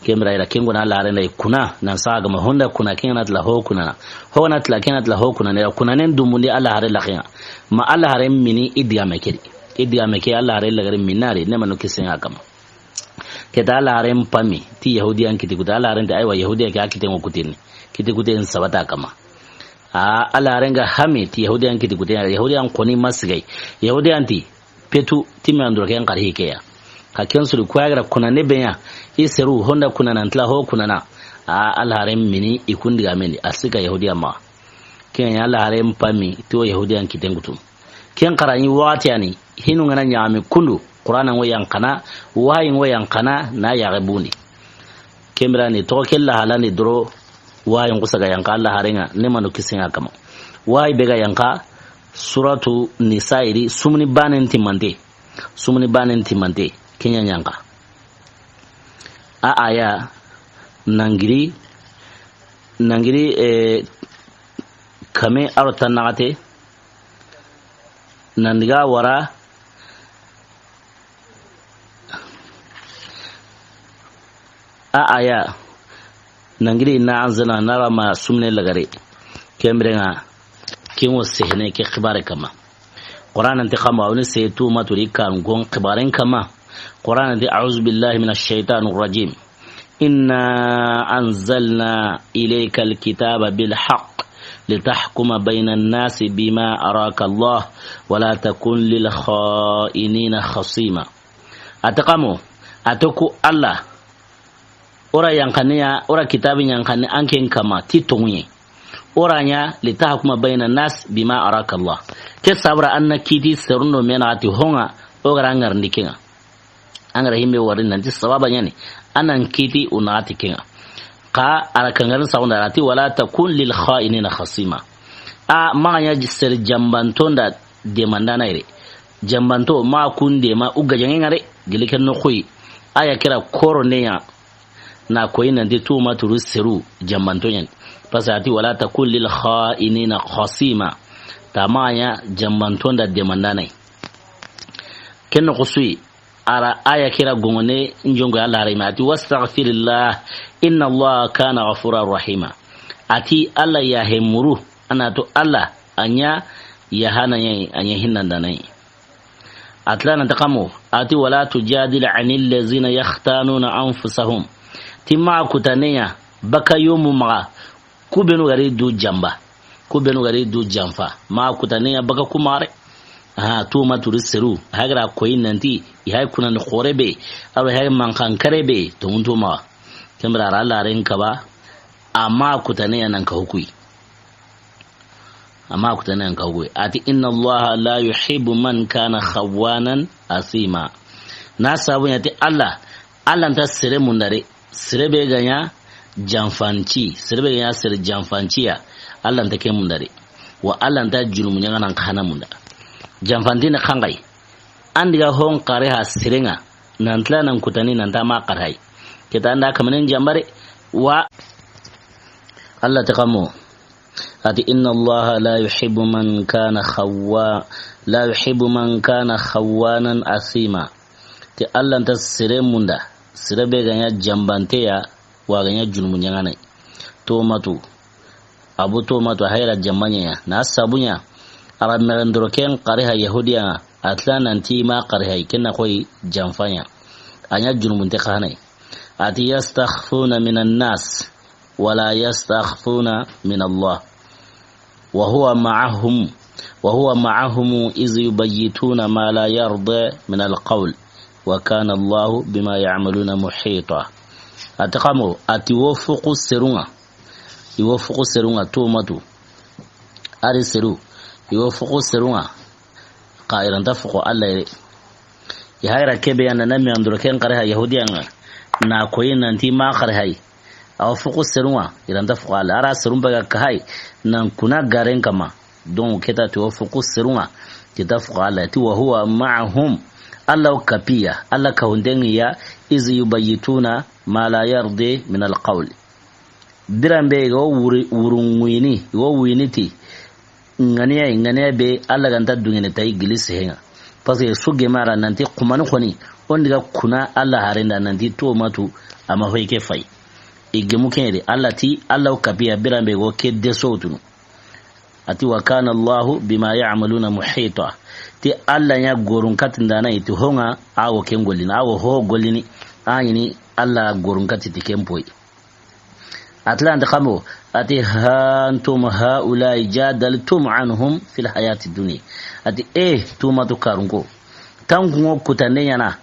Ken biren i ra ken ŋo na Alla haren da i kuna, nan saga ma honda kuna, ken ŋa na tila ho kuna na. Ho na tila ken ŋa na tila ho kuna na, i ra kuna nen dumundi Alla haren laxe ŋa. Ma Alla haren mini i digame ke di. I digame ke Alla haren lagare minari, ne manu kise ŋa kama. Ke ta Alla haren pami, ti Yahudiyan kiti kute, Alla haren ti aywa Yahudiya ke a kiten ŋo kutini. Kiti kuten sabata kama. A, Alla haren ga hami, ti Yahudiyan kiti kute, Yahudiyan xoni ma sigay. Yahudiyan ti, petu ti mexen doroke n xari hi ke ya. Xa ken suri ku ya ga ra kuna ne be ɲa, i seru honda kuna na n tila ho kuna na. A, Alla haren mini i kun digame ndi, a sika Yahudiya ma. Ken ya Alla haren pami, ti o Yahudiyan kiten kutu. Ken xara ni waxati ya ni, hinu ŋa na ɲaxami kundu, Qur'ana ŋo yanqana, wahayi ŋo yanqana, na yaxe bundi. Ken biren ni toxo ke la halandi doro, wahayi n xusa ga yanqa Alla haren ŋa, ne manu kise ŋa kama. Wahayi be ga yanqa, suratu Nisa i ri, sumuni banen timante. Sumuni banen timante, ken ɲa yanqa. A aya, nangiri, nangiri, e, kame a ro tannaxate, nan diga wara, a aya, nangiri inna anzalna na ra ma sumune lagare. Ken biren ŋa, ken ŋo sehene ke xibare kama. Qur'ana nti xa ma, a woni se Tumatu ri kan gon xibaren kama. Qur'ana nti, a'udhu billahi minash shaitanir rajim. إنا أنزلنا إليك الكتاب بالحق لتحكم بين الناس بما أراك الله ولا تكن للخائنين خصيما. A ti xa mo, a ti ku Alla, o ra yanqanne ya, o ra kitaabi yanqanne an ken kama, ti tonŋu ye. O ra ɲa, litahkuma bayna nas bima araka Allah. Ke sabura an na kiiti serun do me naxati ho ŋa, o ga ra ŋarindi ke ŋa. An ga ra himbe wari nanti sababa ɲaani, an na kiiti o naxati ke ŋa. Xa a ra kanŋarin saxunda a ra ti, wala takun lil kha'inina khasima. A maxa ɲa sere jambanto nda demandana yere. Jambanto ma kun dema u gajaŋe ŋa re, gili ken no xoyi. A ya kira koro ne ya. Na koyi nanti tuma turu seru jambanto ɲaani. Parce que a ti, wala takun lil kha'inina khasima. Ta maxa ɲa jambanto nda demandana yi. Ken no xusuyi, a ra a ya kira goŋone njongo Allah rayma. A ti, wastaghfirillah, inna Allah kana ghafuran rahima. A ti Allah yahe muru, a na to Allah a ɲa yahana ɲa yi, a ɲa hinnandana yi. A tila nan ta kamo, a ti, wala tujadil anil lazina yakhtanuna anfusahum. Ti maxa kutane ɲa baka yomu maxa, ku benu ga ri du jamba, ku benu ga ri du janfa. Maxa kutane ɲa baka ku maxa re. Aha, tuma turu seru, a ga ra koyi nanti, i hay kunandi xore be, a ro hay manxan kare be, to ŋuntu maxa. Ken bira a ra Allah ren kaba, a maxa kutane ɲa nan ka hukuyi. A maxa kutane ɲa nan ka hukuyi. A ti, inna Allah la yuhibbu man kana khawwanan asima. Na sabu ɲa ti Allah, Allah nta sere munda re, sere be ga ɲa janfanci, sere be ga ɲa sere janfanci ya, Allah nta ke munda re. Wa Allah nta junumu ɲaŋanan xa na munda. Janfanti ni xanŋay. An di ga hon xare ha sere ŋa, nan tila nan kutani nan ta ma xare hay. Ke ta an da kamanen jamba re, wa Allah ta kamo. A ti, inna Allah la yuhibbu man kana khawwa-, la yuhibbu man kana khawwanan asima. Ti Allah nta sere munda, sere be ga ɲa jambante ya, wa ga ɲa junumu ɲaŋana yi. Tomatu, Abu Tomatu, a hayra jamba ɲa ya. Na sabu ɲa, a ra mexen doro ken xare ha Yahudiya ŋa, a tila nanti ma xare hay, ken na xoyi janfa ɲa. A ɲa junumunte xa na yi. A ti, yastakhfuna minan nas, wala yastakhfuna min Allah. وهو معهم، وهو معهم إذ يبيتون ما لا يرضى من القول، وكان الله بما يعملون محيطا. A ti kamo, a ti wo fuku serun ŋa. I wo fuku serun ŋa, Tomatu. A ri seru. I wo fuku serun ŋa. Xa i ra nta fuku Allah yere. I hayra kebe ya na na mi andoro ken xare ha Yahudiya ŋa. Na koyi nanti ma xare hay. Awa fuku serun ŋa, i ra nta fuku Allah. A ra serun be ga ka hay, nan kuna garen kama. Donc, ke ta ti wo fuku serun ŋa, ke ta fuku Allah. Ti, وهو معهم. Allah o kapiya, Allah ka hundengiya, إذ يبيتون ما لا يرضى من القول. Biran be i ga wuri-, wurunguini, i ga wini ti, ŋaniya, ŋaniya be Allah ga nta dungene tayi gili sehe ŋa. Parce que su gemara nanti kumani xoni, o ndi ga kuna Allah harenda nanti Tomatu a ma hoy ke fay. I gemu ken yere, Allah ti, Allah o kapiya biran be go ke de sotunu. A ti, وكان الله بما يعملون محيطا. Ti Allah ɲa gorun katindana yi ti ho ŋa, a wo ken gollini, a wo ho gollini, a ɲini Allah gorun kati ti ken poy. A tila nta kamo, a ti, ها أنتم هؤلاء جادلتم عنهم في الحياة الدنيا. A ti, eh, Tomatu karunko. Tankungo kutande ɲana,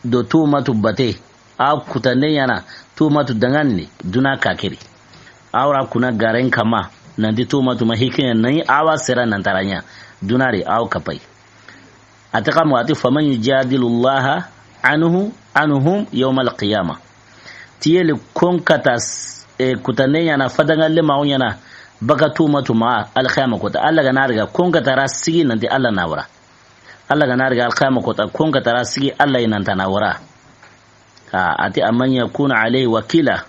do Tomatu bate, a kutande ɲana, Tomatu dangani, duna kakiri. Awa ra kuna garen kama, nanti Tomatu ma hikine, nani awa sera nan tara ɲa, dunari awa kapay. A ti kamo, a ti, فمن يجادل الله عنه، عنهم يوم القيامة. Ti yeli kon kata s-, e, kutande ɲana, fadangalle ma ɲana, baka Tomatu ma, alqiyama kota. Allah ga na riga, kon kata ra sigi nanti Allah na wara. Allah ga na riga alqiyama kota, kon kata ra sigi Allah i nan ta na wara. Ha, a ti, أمن يكون عليه وكيلا.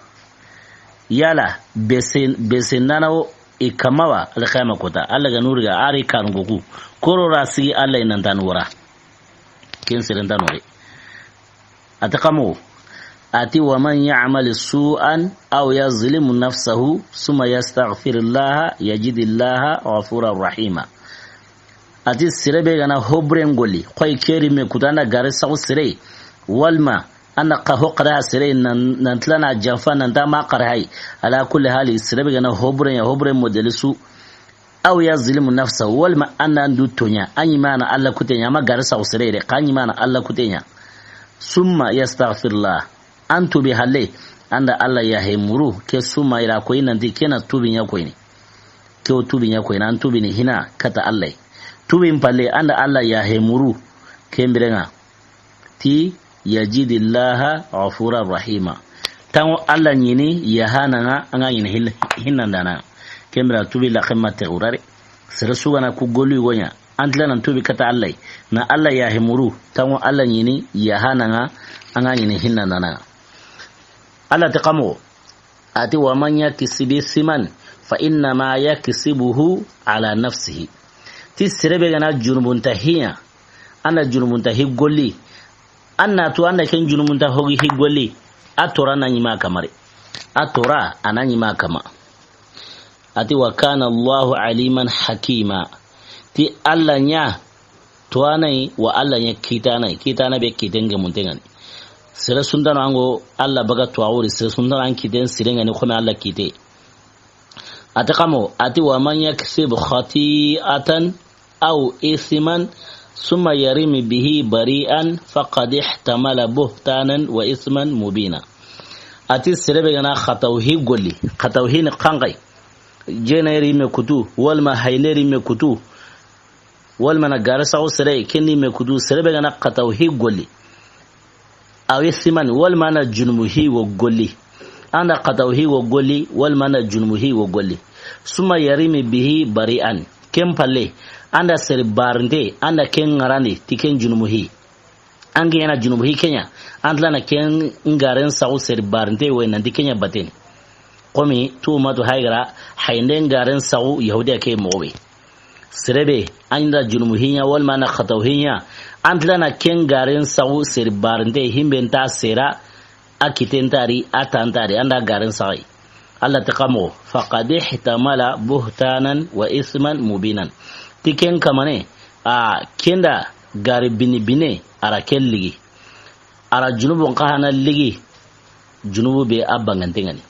Yala, besen-, besendana wo, i kamawa, alqiyama kota. Allah ga nuriga, a ri kanungoku. Koro ra sigi, Allah i nan ta na wara. Ken seren ta no re. A ti kamo. A ti, ومن يعمل سوءا أو يظلم نفسه ثم يستغفر الله يجد الله غفورا رحيما. A ti sere be ga na hoburen golli, xoy keri me kutanda gare saxu sere, walma, a na xa ho xara ha sere, nan, nan tilana janfa, nan ta ma xara hay. Ala kulli hali, sere be ga na hoburen ya, hoburen modeli su, أو يظلم نفسه, walma a na ndu toɲa, a ɲi mana Allah kuteɲa, ma gare saxu sere de, xa ɲi mana Allah kuteɲa. ثم يستغفر الله, an tubi halle, an da Allah yahe muru, ke suma i ra koyi nanti ke na tubi ɲa koyini. Ke wo tuubi ɲa koyi, an tuubini hina kata Alla. Tuubin palle, an da Alla yaahe muru, ken biren ŋa. Ti, yajidillaha ghafuran rahima. Tanŋo Alla ɲini yaahanan ŋa, an ga ɲini hin-, hinnandaana. Ken biren tuubi la xemma te wurare. Sere su ga na ku golli go ɲa, an tila nan tuubi kata Alla, na Alla yaahe muru, tanŋo Alla ɲini yaahanan ŋa, an ga ɲini hinnandaana. Alla ti xa moxo, a ti, wa man yaksib isman fa innama yaksibuhu ala nafsihi. Ti sere be ga na junubunta hi ɲa, an da junubunta hi golli, an na tu an da ken junubunta hogi hi golli, a toora na ɲi ma kamare. A toora a na ɲi ma kama. A ti, wa kana Allahu aliman hakima. Ti Alla ɲa tuwaanayi, wa Alla ɲa kiitaanayi. Kiitaana be kiiten gemunten ŋa ni. Sere su nta no an ga Alla baga tuwaaxu ri, sere su nta no an kiiten siren ŋa ni xo me Alla kiite. A ti xa moxo, a ti, wa man yaksib khati'atan aw isman summa yarmi bihi bari'an faqad ihtamala buhtanan wa isman mubina. A ti sere be ga na xataw hi golli, xataw hi ni xanxayi. Jeenaye ri me kutu, walma hayne ri me kutu, walma na gare saxu sere, ken ni me kutu, sere be ga na xataw hi golli. Aw isman, walma na junubu hi wo golli. An da xataw hi wo golli, walma na junubu hi wo golli. Summa yarmi bihi bari'an. Ken palle, an da sere barinte, an da ken ŋarandi, ti ken junubu hi. An ke ɲa na junubu hi ke ɲa, an tila na ken garen saxu sere barinte wo yi nanti ke ɲa batten ni. Xo mi tuumatu hayi ga ra, haynden garen saxu Yahudiya ke moxo be. Sere be, an da junubu hi ɲa, walma na xataw hi ɲa, an tila na ken garen saxu sere barinte, himbe nta sera, a kiten nta ri, a ta nta ri, an da garen saxu yi. Alla ti xa moxo, faqad ihtamala buhtanan wa isman mubinan. Ti ken kamane, a ken da gari bini bine, a ra ken ligi. A ra junubun xa hana ligi, junubu be a banganten ŋa ni.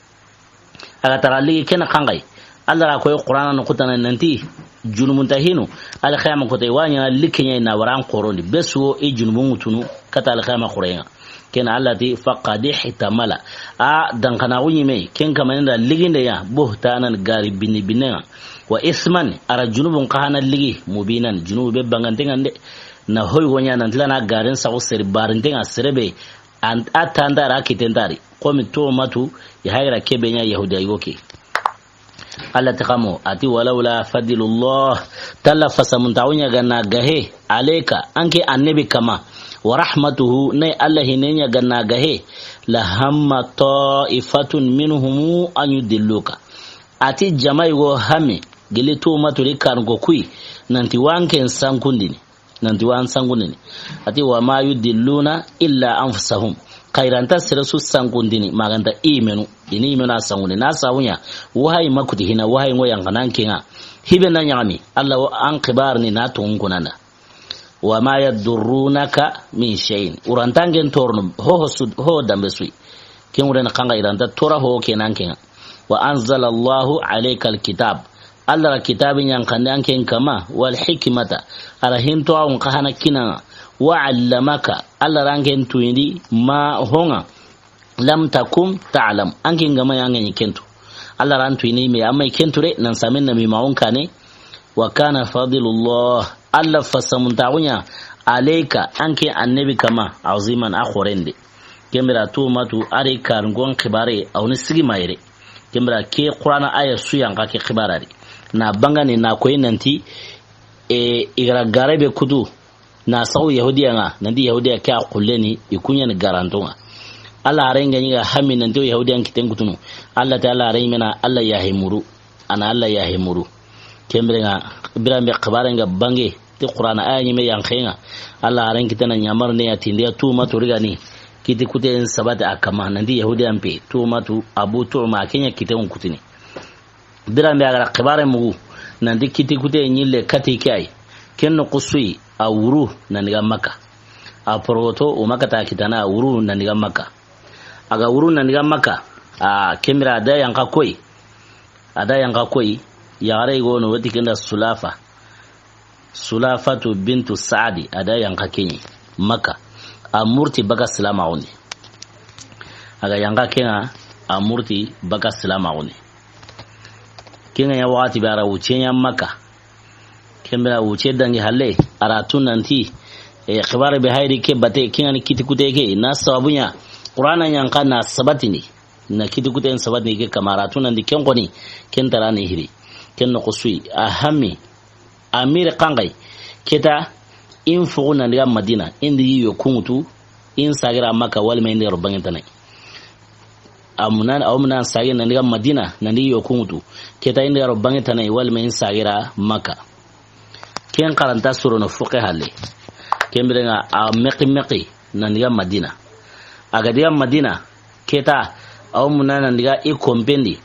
A ga tara ligi ken xanxayi. Alla ra koy Qur'ana no kutana nanti, junubunta hinu, alxiyama kote wa ɲa na likke ɲa na waran xorondi. Be su wo i junubun ŋutunu, kata alxiyama xoren ŋa. Ken Alla ti, faqad ihtamala. A dankana wu ɲi me, ken kamane da liginde ya, buhtanan gari bini bine ŋa. Wa isman, a ra junubun xa hana ligi, mubinan, junubu be banganten ŋa nde. Na hoy go ɲa nan tila na garen saxu sere barinte ŋa sere be, an, a ta nta ri, a kiten nta ri. Xo mi tuumatu, i hayi ga ra ke be ɲa Yahudiya yogo ke. Alla ti xa moxo, a ti, walawla fadlullah, talla fasamuntaxu ɲa ga na gahe, alayka, an ke annabi kama, wa rahmatuhu, na yi Alla hine ɲa ga na gahe, la hamma ta'ifatun minhum an yudilluka. A ti jama yogo hame, gili tuumatu ri kan ko kuyi, nanti wa an ke sankundini. Nanti wa an sankundini. A ti, wa ma yudilluna illa anfusahum. Xa i ra nta sere su sankundini, ma ga nta i menu. I ni i menu a sankundini. Na sabu ɲa, wahayi ma kuti hina, wahayi ŋo yan xa na an ke ŋa. Hibe na ɲaxami, Alla wa an xibarini na toŋun kunanda. Wa ma yadurrunaka min shay'in. I ra nta an ke toorono, ho, ho su, ho dambe su yi. Ken ŋure na xanxayi, i ra nta toora ho ke na an ke ŋa. Wa anzala Allahu alayka alkitab. Alla ra kitabi ɲa an xanne an ke kama, wal hikmata. A ra hinto a wo n xa hana kini an ŋa. Wa allamaka. Alla ra an ke tuyindi ma ho ŋa. Lam takun ta'lam. An ke ga ma ɲa an ga ɲi ken tu. Alla ra an tuyini me, an ma ɲi ken tu re, nan samen na mi ma wo n kane. Wa kana fadlullah. Alla fasamuntaxu ɲa, alayka, an ke annabi kama, aziman a xoren de. Ken bire tuumatu, a ri karingon xibare, a wo ni sigi ma yere. Ken bire ke Qur'ana aya su yan xa ke xibara ri. Na bangani na koyi nanti, e, i ga ra gare be kutu, na saxu Yahudiya ŋa, nanti Yahudiya ke a xulleni, i ku ɲa ni garanton ŋa. Alla haren ga ɲi ga hami nanti Yahudiya n kiten kutunu. Alla ta Alla haren mena, Alla yaahe muru. A na Alla yaahe muru. Ken bire ŋa, biran be xibaren ga bange, ti Qur'ana aya ɲi me yan xe ŋa. Alla haren kitana ɲamar ne ya tindi ya tuumatu ri ga ni. Kiti kuten sabati a kama, nanti Yahudiya n pe, tuumatu, Abu Tuuma, ke ɲa kiten kutini. Biran be a ga ra xibare mugu, nanti kiti kuten ɲi le kati ke yi. Ken noxu su yi, a wuru nan daga Makka. A poroto, o Makka ta kitana, a wuru nan daga Makka. A ga wuru nan daga Makka, a ken bire a da yan xa koyi. A da yan xa koyi, yaxare yogo no, wati ken da Sulafa. Sulafatu bintu Saadi, a da yan xa ke ɲi Makka. A murti baka silaamaxun di. A ga yan xa ke ŋa, a murti baka silaamaxun di. Ken ŋa ɲa waxati be a ra wucce ɲa Makka. Ken bire a wucce dangi halle, a ra tu nanti, e, xibaare be hayri ke bate, ken ŋa ni kiti kute ke, na sababu ɲa, Qur'ana ɲa n xa na sabatini, na kiti kute n sabatini ke kama, a ra tu nanti ken xoni, ken tara ni hiri, ken noxo su yi, a hammi, a miri xanxayi, ke ta, in fuxu nan diga Madina, in di yi yo kunŋutu, in sagira Makka, walima in di ro bange tana yi. A munan, a wo munan sage nan diga Madina, nan di yo kunŋutu. Ke ta in di ro bange tana yi, walima in sagira Makka. Ken xaranta surono fuxe halle. Ken bire ŋa a mexi mexi nan diga Madina. A ga diga Madina, ke ta a wo munan nan diga i kompen di,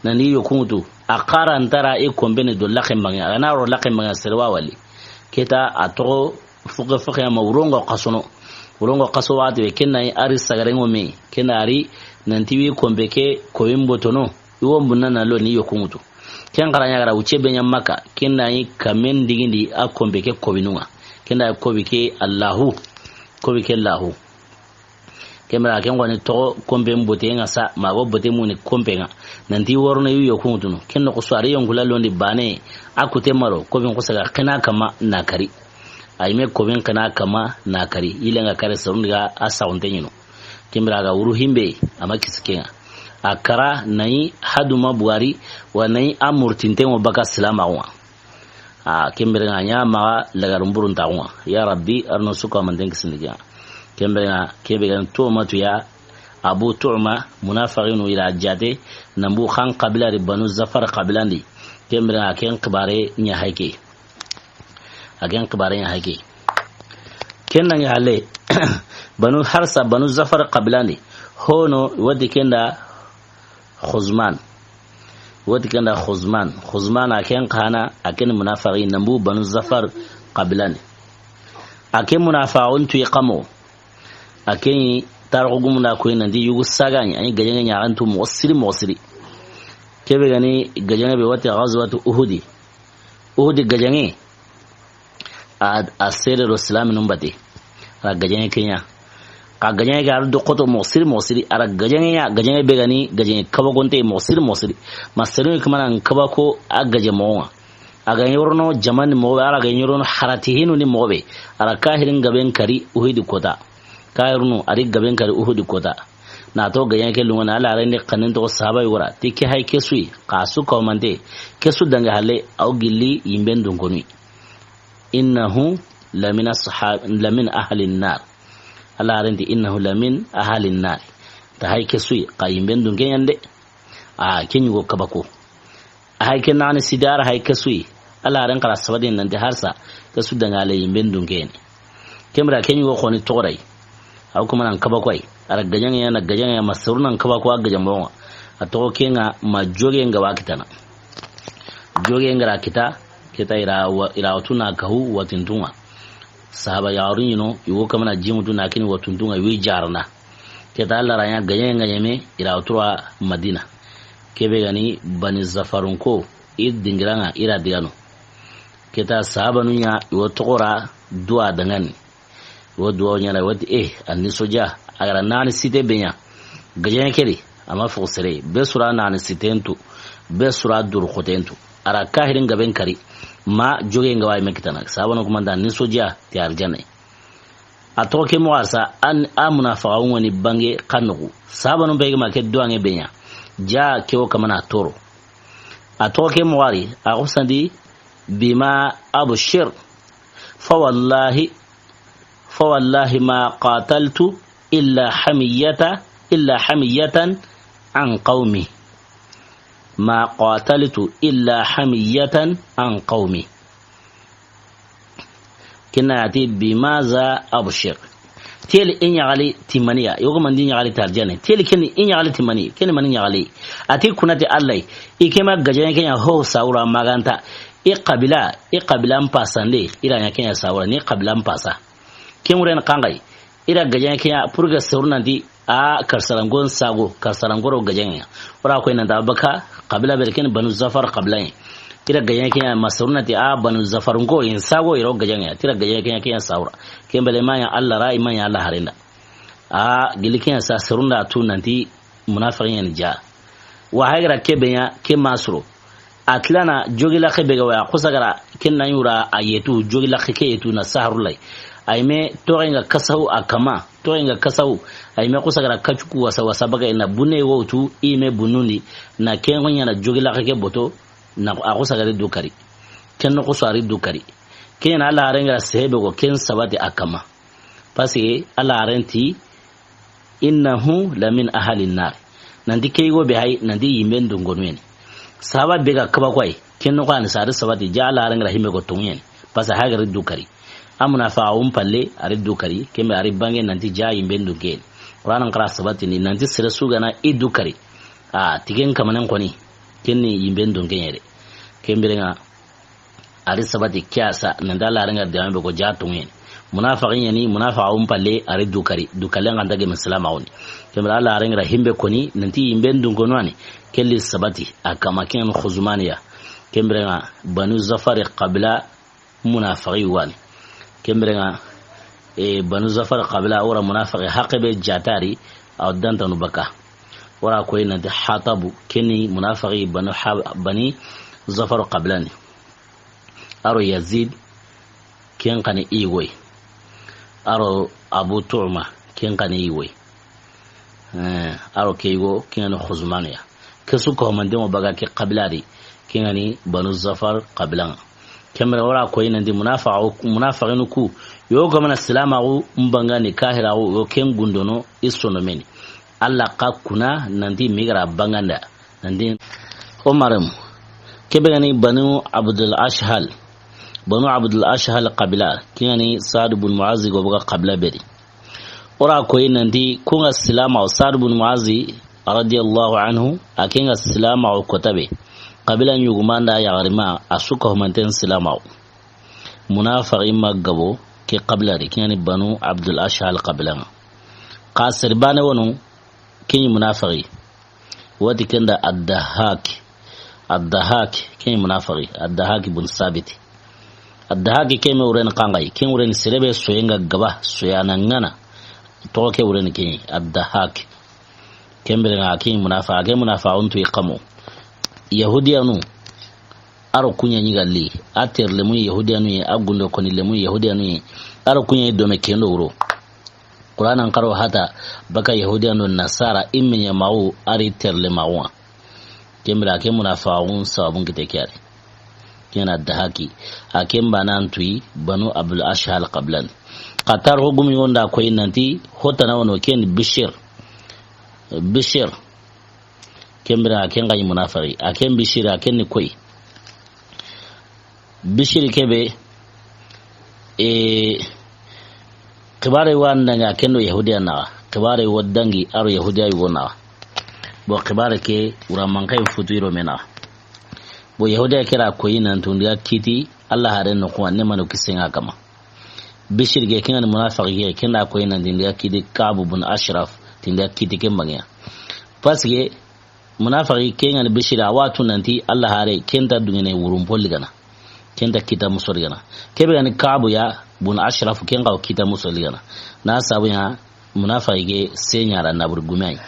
nan di yo kunŋutu. A xaranta ra i kompen di do laxe bange. A ga na ro laxe bange sere wa wali. Ke ta a toxo fuxe fuxe ma wurongo xasono. Wurongo xaso waxati be, ken na yi a ri sagarengo me, ken na a ri nanti wi kompe ke kowin botono, i wo mbunna na lo ni yo kunŋutu. Ken xara ɲa ga ra wucce be ɲa Makka, ken na yi kamen digindi a kompe ke kowinu ŋa. Ken na yi kowi ke Allahu, kowi ke Allahu. Ken bire ken xoni toxo kompen bote ŋa sa, ma go bote muni kompe ŋa. Nanti worono yu yo kunŋutunu. Ken noxo su a ri yonkula londi bane, a kute maro, kobin xosa ga xina kama na kari. A yi me kobin xina kama na kari. Yille ŋa kare sarundi ga a saxunte ɲino. Ken bire a ga wuru himbe, a ma kisi ken ŋa. A kara na yi haduma buwari, wa na yi a murtinten ŋo baka silamaxu ŋa. A, ken bire ŋa ɲa maxa lagarumburu ntaxu ŋa. Ya Rabbi, arno suka manten kisindi ken ŋa. Ken bire ŋa, ke be ga ni Tu'matu ya, Abu Tu'ma, munafaxinu i ra jate, nan bu xan xabila di Banu Zafar xabilan di. Ken bire ŋa, ken xibaare ɲa hayke. A ken xibaare ɲa hayke. Ken na ŋa halle, Banu Harsa, Banu Zafar xabilan di. Hono, wadi ken da Xuzman. Wati kenda Xuzman. Xuzman a ken xana, a ken munafaxi, nan bu Banu Zafar xabilan di. A ken munafaxun tu yi xamo. A ken yi tarixu gumun da koyi nanti yugu saga ɲa, a yi gajaŋe ɲaxantu moxo siri, moxo siri. Ke be ga ni gajaŋe be wati Gazwatu Uhudi. Uhudi gajaŋe. A, a sere do silaminun bate. A ra gajaŋe ke ɲa. Xa gajaŋe ke a ra do xoto moxo siri, moxo siri. A ra gajaŋe ɲa, gajaŋe be ga ni gajaŋe kabakonte moxo siri, moxo siri. Ma sere ni kamana n kabako a gaje moxo ŋa. A ga ɲorono jamani moxo be, a ra ga ɲorono harati hinu ni moxo be. A ra kahirin gaben kari Uhudi kota. Kahirunu a ri gaben kari Uhudi kota. Na to gajaŋe ke lunŋa na, Alla rendi xannen toxo sahaba yi wara. Ti ke hay ke su yi, xa su kawmante. Ke su dange halle, a wo gilli yimben dunkonu. Innahu lamin ashab, lamin ahlin nar. Alla rendi innahu lamin ahlin nar. Ta hay ke su yi, xa yimben dunke ɲa n de. A, ke ɲugo kabako. A hay ke nani sidar hay ke su yi. Alla ren xara sabadin nanti harsa ke su dange halle yimben dunke ɲa n de. Ken bire ke ɲugo xoni toxoray. A wo kuma nan kabako ay. A ra gajaŋe ɲa na gajaŋe ɲa ma seru nan kabako a gajaŋe moxo ŋa. A toxo ke ŋa ma joge ŋa wa kitana. Joge ŋa ra kita, kita i ra wa, i ra watu na kahu watintunŋa. Sahaba yaxarun ɲi no, i wo kamana jimutu na kini watintunŋa, i wi jarana. Ke ta Alla ra ɲa gajaŋe ŋa ɲeme, i ra watu ra Madina. Ke be ga ni Bani Zafarunko, i dingira ŋa, i ra digano. Ke ta sahabanu ɲa, i wo toxora duwa dangani. Wo duwa ɲa na, wo ti, eh, anni soja, a ga ra nani site be ɲa. Gajaŋe ke di, a ma fo sere, be su ra nani sitentu, be su ra duru xotentu. A ra kahirin gaben kari, ma joge ŋa wa yi me kitana. Sahabanu kuma nda anni soja, ti arjane. A toxo ke moxo harsa, an, a munafaxun ŋa ni bange xannuxu. Sahabanu be ma ke duwaŋe be ɲa. Ja ke wo kamana toro. A toxo ke moxo hari, a xusandi bima abshir. Fa wallahi, fa wallahi ma qataltu illa hamiyata, illa hamiyatan an qawmi. Ma qataltu illa hamiyatan an qawmi. Ken na a ti, bimaza abshir. Teli i ɲaxali ti maniya, yogo mandi ɲaxali ti arjane. Teli ken i ɲaxali ti mani, ken mani ɲaxali. A ti kuna ti Alla, i ke ma gajaŋe ke ɲa ho sawura maganta. I xabila, i xabila n pasande, i ra ɲa ke ɲa sawura, ni xabila n pasa. Ken ŋuren xanxayi, i ra gajaŋe ke ɲa, pour que seru nanti, a karsaranko n sago, karsaranko ro gajaŋe ɲa. O ra koy nanta baka, xabila be ken Banu Zafar xabila ɲa. I ra gajaŋe ke ɲa, ma seru nanti, a Banu Zafarunko, i n sago i ro gajaŋe ɲa. Ti ra gajaŋe ke ɲa, ke ɲa sawura. Ken bele ma ɲa Alla ra, i ma ɲa Alla harenda. A gili ke ɲa sa seru nda tu nanti, munafiqin ɲa ni ja. Wa hay ga ra ke be ɲa, ke ma suro. A tilana jogi laxe be ga wa, a xusagara ken na yura a yetu, jogi laxe ke yetu na saharu lay. A yi me toxenga kasaw a kama, toxenga kasaw. A yi me xusagara kacuku wasa wasa baga ina bunne wotu, i me bunundi, na ken ŋo ɲana jogi laxe ke boto, na a xusagari du kari. Ken no xusu a ri du kari. Ken na Alla harenga sehebe go ken sabati a kama. Parce que Alla haren ti, "Innahu la min ahli nnar." Nanti ke yigo be hay, nanti yimben dungonuyeni. Sahaba be ga kaba koy, ken no xani sare sabati, ja Alla harenga himbe go tongeni. Parce que hagari du kari. Amuna fa a wun palle, a ri du kari, kembe a ri bange nanti ja yimben dungeni. Qur'an an qara sabati ni, nanti sere sugana i du kari. A, tigen kamanen koni, kenni yimben dungeni yere. Kembe renga, a ri sabati kiyasa, nanti Alla harenga dame be go ja tongeni. Munafiqin yani, munafiqa wun palle, a ri du kari, du kallen kan tage Islam a woni. Kembe Alla harenga himbe koni, nanti yimben dungonuyani, kelli sabati, a kama ken Khuzumaniya. Kembe renga, Banu Zafar qabila, munafaqi wani. Kembe renga, e, Banu Zafar qabila, wora munafaqi haqe be jatari, aw dantanu baka. Wora koy nanti Hatabu, keni munafaqi Banu Ha-, Bani Zafar qabilani. Aro Yazid, ken kani igoy. Aro Abu Tu'ma, ken kani igoy. Eh, aro ke yigo, ken ni Khuzumaniya. Ke su ko mande mo baga ke qabila di, ken ni Banu Zafar qabilan. Kemere wora koy nanti munafa-, munafiqinu ku, yo gamana silamaxu mbangani kahiraxu, yo ken gundono i sonomeni. Alla xa kuna nanti migara banganda. Nanti o marem. Kebe gani Banu Abdul Ashhal. Banu Abdul Ashhal qabila. Ken ni Sa'd bun Mu'az go baga qabila beri. Wora koy nanti kunga silamaxu Sa'd bun Mu'az radiyallahu anhu, a kenga silamaxu kotabe. Qabila ɲugumanda yaxarima, a su ka humanten silamaxu. Munafiqi ma gabo ke qabila di, ken ni Banu Abdul Ashhal qabilan. Xa seri bane wono, ken ni munafiqi. Wati kenda Ad-Dahhak. Ad-Dahhak, ken ni munafiqi. Ad-Dahhak bun Sabit. Ad-Dahhak ke me wuren kangai, ken wuren serebe soyenga gaba, soyana ngana. To ke wuren ken ni Ad-Dahhak. Kembere nga ken ni munafa, ke munafa untu ikamo. Yahudiyanu, aro kunya nyigalli, a terlemu Yahudiyanu ye, a gundo koni lemu Yahudiyanu ye, aro kunya dome kendo wuro. Qur'an an karo hata, baka Yahudiyanu Nasara, imme ɲamaxu, ari terle maxuwa. Kembira ke munafiqun sababun kite ke ari. Ken ni Ad-Dahhak. A ken bana antuyi Banu Abdul Ashhal qabilan. Qatar ho gumi wonda koy nanti hotana wono ken Bishir. Bishir. Kembira a ken ga ni munafiqi. A ken Bishir a ken ni koy. Bishiri kebe, e, xibare wa ndangi a kendo Yahudiya naxa. Xibare wa dangi aro Yahudiya yugo naxa. Bo xibare ke wura manxay futu iro me naxa. Bo Yahudiya kera koyi nanti ndi ga kiti Alla haren noxuwa ne manu kisenga kama. Bishiri ke ken ni munafiqi ke, ken da koyi nanti ndi ga kiti Ka'b bun Ashraf, ti ndi ga kiti ken bangiya. Parce que Munafiqi ke ŋa ni Bishiri, a wa tu nanti Alla hare, ken ta dungene wurun polli gana. Ken ta kita muso di gana. Kebe ga ni Ka'bu ya bun Ashraf, ken ga kita muso di gana. Na sabu ya munafiqi ke senyara na bur gumai.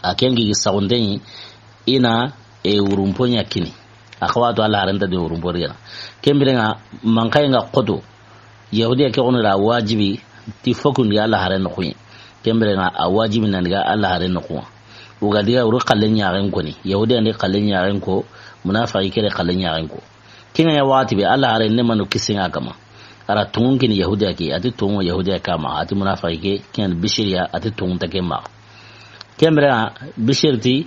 A ken gi sagunten ina e wurun ponya kini. A xa wa tu Alla hare nta de wurun polli gana. Ken bire ŋa manxay ŋa xoto. Yahudiya ke xono da wajibi ti fokundi Alla hare noxuye. Kembere ŋa a wajibi nan diga Alla hare noxuwa. Uga diga wuri xalle ɲaxen koni. Yahudiya ndi xalle ɲaxen ko, munafiqi kere xalle ɲaxen ko. Kinga ya waxati be Alla hare ne manu kisinga kama. Ara tungun kini Yahudiya ke, ati tungun Yahudiya kama, ati munafiqi ke, ken Bishiriya, ati tungun ta ke ma. Kembere ŋa Bishiri ti,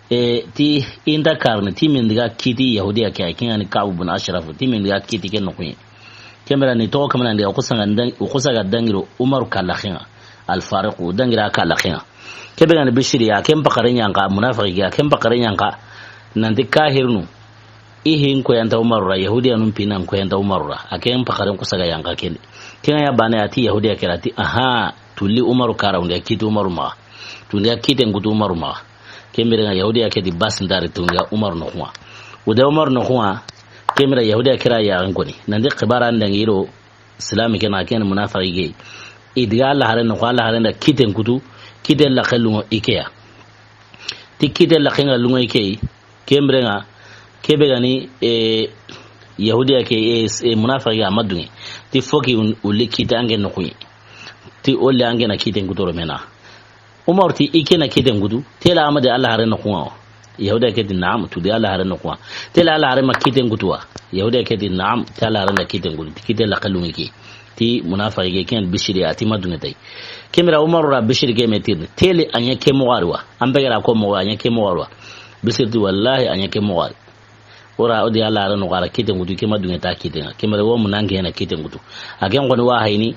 E, ti inta karni, ti min diga kiti Yahudiya ke, ken ŋa ni Ka'bu bun Ashraf, ti min diga kiti ke noxuye. Kembere ni toxo kamana ndiga, o kusa ga dang-, o kusa ga dangiro Umaru kala xenga, Al Faruq, dangira kala xenga. Kebe ga ni Bishiri ya, ken pakare ɲanka, munafiqi ya, ken pakare ɲanka, nanti kahirnu, i hin ko yanta Umaru ra, Yahudiyanun pinan ko yanta Umaru ra, a ken pakare kusa ga yanka kende. Ken ŋa ya bane ati Yahudiya kera ti, aha, tulli Umaru kara, unde kiti Umaru ma. Tunde kiten kutu Umaru ma. Kembere ŋa Yahudiya ke di bas ndari tunga Umar noxuwa. Ude Umar noxuwa, kembere Yahudiya kira ya an koni. Nande xibara ndangi ro Islami kena ken munafiqi ke. Idiga Alla hare noxuwa, Alla hare nda kiten kutu, kiten la xelungo ikeya. Ti kiten la xenga lungo ikei, kembere ŋa, Kebe gani, e, Yahudiya ke, e, e, munafiki a ma dunŋe. Ti foki un-, uli kite anke no kuyi. Ti ole anke na kite n kutu ro mena. Umaru ti i ke na kite n kutu. Tela amade Alla hare no kuwa. Yahudiya ke ti naam, tu de Alla hare no kuwa. Tela Alla hare ma kite n kutu wa. Yahudiya ke ti naam, tela Alla hare na kite n kutu. Ti kite la kalungi ke. Ti munafiki ke ken Bishiri a ti ma dunŋe tay. Kemira Umaru ra Bishiri ke me tirni. Tele anya ke mo gari wa. Ambe gara ko mo anya ke mo gari wa. Bishiri ti wallahi anya ke mo gari. Ora odi Alla hare no gara kite n kutu ke ma dunŋe ta kite nga. Kemira wo munange na kite n kutu. A ken koni wa hayni.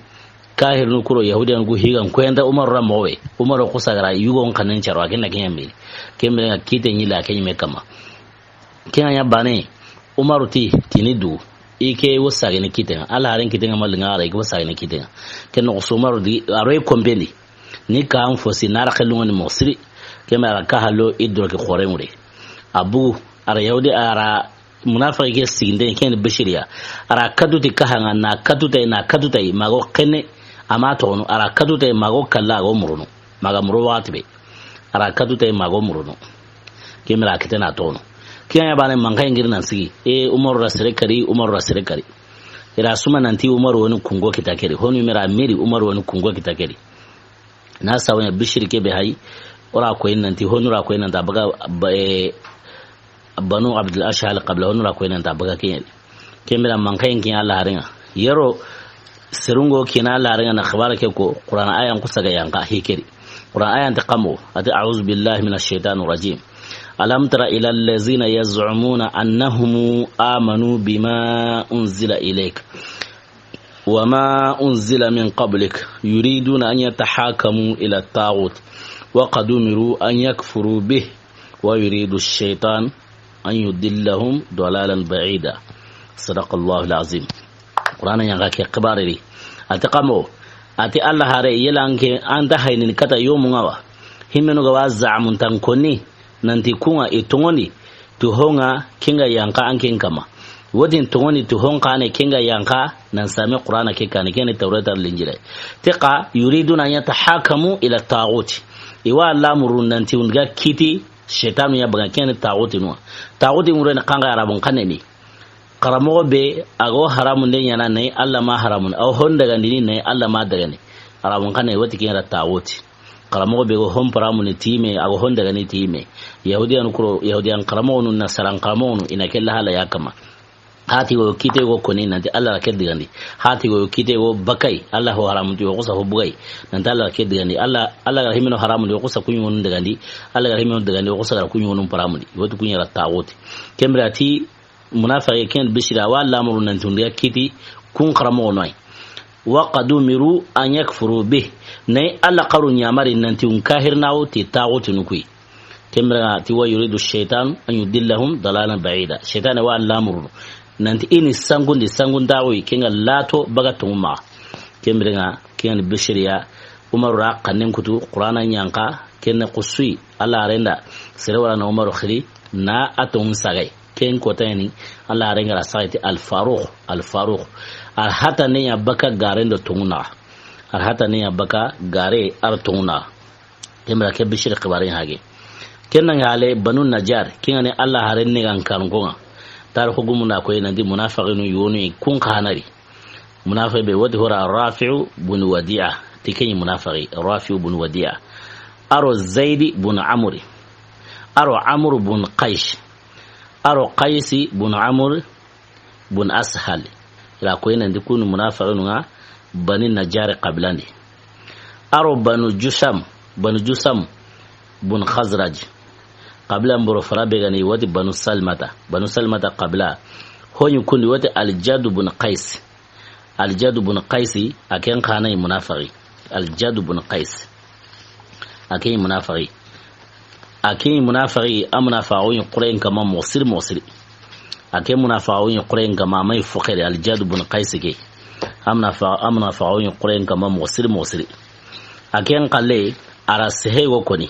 Kahirinu kuro Yahudiyanu ku higan kuyenta Umaru ra mowe. Umaru kusagara yugo n kanen charo a ken na ke nya mini. Kemira nga kite nyila ke nyime kama. Ken nya bane, Umaru ti, tini du, i ke wo sagene kite nga, Alla haren kite nga malinga ara i ke wo sagene kite nga. Ken no so Umaru di, aro i kombendi. Ni ka an fosi, nara xelunga ni mo siri. Kemira ka hallo i doroke xore ŋure. Abu, ara Yahudi, ara munafiki ke siginde, ken Bishiriya. Ara katu ti kahanga, na katu tay, na katu tay, mago kene, ama toxono, ara katu tay, mago kalla, ago muruno. Maga muro waxati be. Ara katu tay mago muruno. Kemira kite na tono. Kiyan ya bane manka ingiri nan sigi. E Umaru ra sere kari, Umaru ra sere kari. Ira suma nanti Umaru woni kungo kita keri. Honu mira miri Umaru woni kungo kita keri. Na sawanya Bishiri ke be hay. Ora ko nanti honu ra ko nanti abaga ba, e, Banu Abdul Ashhal qabla honu ra ko nan ta baga kiyen. Kemira mankayin kiyen Alla harenga. Yero serungo kiyen Alla harenga na xibara ke ko Qur'an ayan kusaga yanka hikeri. Qur'an ayan ta kamo ati a'udhu billahi minash shaitanir rajim. Alam tara ila allazina yaz'umuna annahum amanu bima unzila ilayk. وما أنزل من قبلك يريدون أن يتحاكموا إلى الطاغوت وقد أمروا أن يكفروا به ويريد الشيطان أن يضلهم ضلالا بعيدا. صدق الله العظيم. Qur'ana ɲa ga ke xibaare di. A ti kamo, a ti Alla hare yelanke an ta hayini kata yomu ŋa wa. Himmenu ga wa zamun tan konni. Nanti kuŋa i toŋondi ti hoŋa kenga yanka an ken kama. Wotin toŋondi ti honka ne kenga yanka nan same Qur'ana ke kane kene Tawreta Linjila. Ti ka yuriduna an yatahakamu ila taguti. I wa lamuru nanti undiga kiti shetanu ya baga kene taguti nuwa. Taguti ŋure ni kanga Arabun kaneni. Karamogo be ago haramun de ɲana ne Alla ma haramun. Aw hon dagandini ne Alla ma dagani. Arabun kane woti kene taguti. Karamogo be go hon paramuni time, ago hon dagani time. Yahudiyan kuro, Yahudiyan karamogo nu, Nasaran karamogo nu, ina kella hala ya kama. Hati go kite go koni nanti Alla ra ke digandi. Hati go kite go bakai, Alla ho haramuti go kusa ho bugai. Nanti Alla ra ke digandi. Alla, Alla ga himino haramuti go kusa kuɲu wonu digandi. Alla ga himino digandi go kusa ga kuɲu wonu paramudi. Wotu kuɲa ra taguti. Kemira ti Munafiki ken bisira wa lamuru nanti undiga kiti kun karamogo noy. Wa qad umiru an yakfuru bih. Nay Alla karu ɲamari nanti un kahirnawo ti taguti nukui. Kemira ti wa yuridu shaitan an yudillahum dalalan ba'ida. Shaitan wa lamuru nanti ini sangundi sangundawo kenga lato baga tunguma. Kemira ken bisiriya Umaru ra kannen kutu Qur'ana ɲanka kenne kusui Alla renda sere wala na Umaru xiri na a tonŋu sagay. Ken kotayani Alla renga ra sagay ti Al Faruq, Al Faruq. Al hata ne ya baka gare ndo tonŋu na. Al hata ne ya baka gare ar tonŋu na. Kemira ke bisiri xibare hage. Kenna ngale Banu Najjar kengani Alla haren ne gan kan konga. Tar hugumu na koy nanti munafiqinu yonu kun kanari. Munafiki be woti hora Rafi'u bun Wadi'a. Ti keɲi munafiki Rafi'u bun Wadi'a. Aro Zaidi bun Amri. Aro Amru bun Qais. Aro Qaisi bun Amr bun Ashal. Ila koy nanti kunu munafiqinu nga Bani Najjar qabilandi. Aro Banu Jusam. Banu Jusam bun Khazraj. Qabila mboro fara be gani woti Banu Salmata. Banu Salmata qabila. Honyu kundi woti Al Jadu bun Qais. Al Jadu bun Qaisi, a ken kanai munafiki. Al Jadu bun Qais. A ken munafiki. A ken munafiki, a munafaxu ɲi Qurayni kama moxo siri moxo siri. A ken munafaxu ɲi Qurayni kama, a mayi foxeri Al Jadu bun Qaisi ke. A munafa-, a munafaxu ɲi Qurayni kama moxo siri moxo siri. A ken xalle, a ra sehe go koni.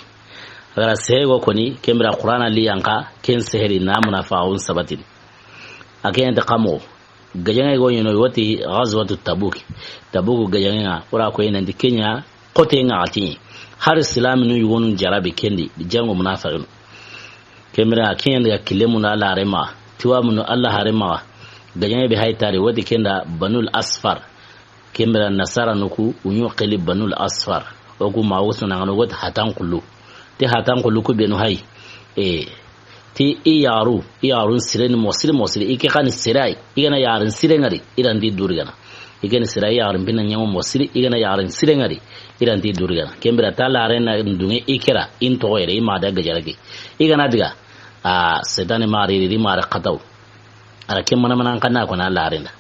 A ra sehe go koni, ken bira Qur'ana li yanka, ken seheri na munafaxu sabatini. A ken ta kamo. Gajaŋe go ɲi no woti Ghazwatu Tabuk. Tabuk gajaŋe nga, ora ko ina ndi kenya, kote nga ati. Har Islam nu yugonu jarabi kendi, jango munafiqin. Kemira kenya daga kile mun da Alla rema. Tiwamunu Alla hare maxa. Gajaŋe be hay tari woti kenda Banul Asfar. Kembira nasara nuku unyu xeli Banul Asfar. Oku ma wusuna ngano woti hatan kullu. Ti hatan kullu ku benu hay. E, ti i yaxaru, i yaxarun sire ni mosiri mosiri. I ke xani sire ay. I gana yaxarin sire ŋari. I ranti duri gana. I gani sira yaxarin bina ɲaŋo mosiri, i gana yaxarin sire ŋari, i ranti duri gana. Kembira ta laren na dunge i kera, in toxo yere, i ma da gajara ke. I gana diga, a, setani ma riri, ma ra xataw. Ara ke mana mana xana ko na laren da.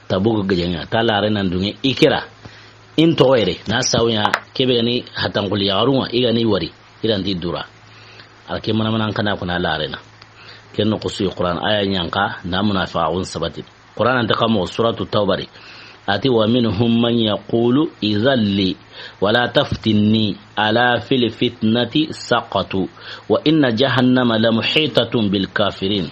Tabugu gajaŋa, ta laren na dunge i kera, in toxo yere, na sawunya, kebe gani hatankuli yaxarunga, i gani wari, i ranti dura. Ara ke mana mana xana ko na laren na. Ken no kusuyi Qur'an aya ɲanka, na munafiqun sabati. Qur'an anta kamo suratu Tawba ri. Ati, "Wa minhum man yaqulu idhan li, wa la taftinni, ala fil fitnati saqatu, wa inna jahannama la muhitatun bil kafirin."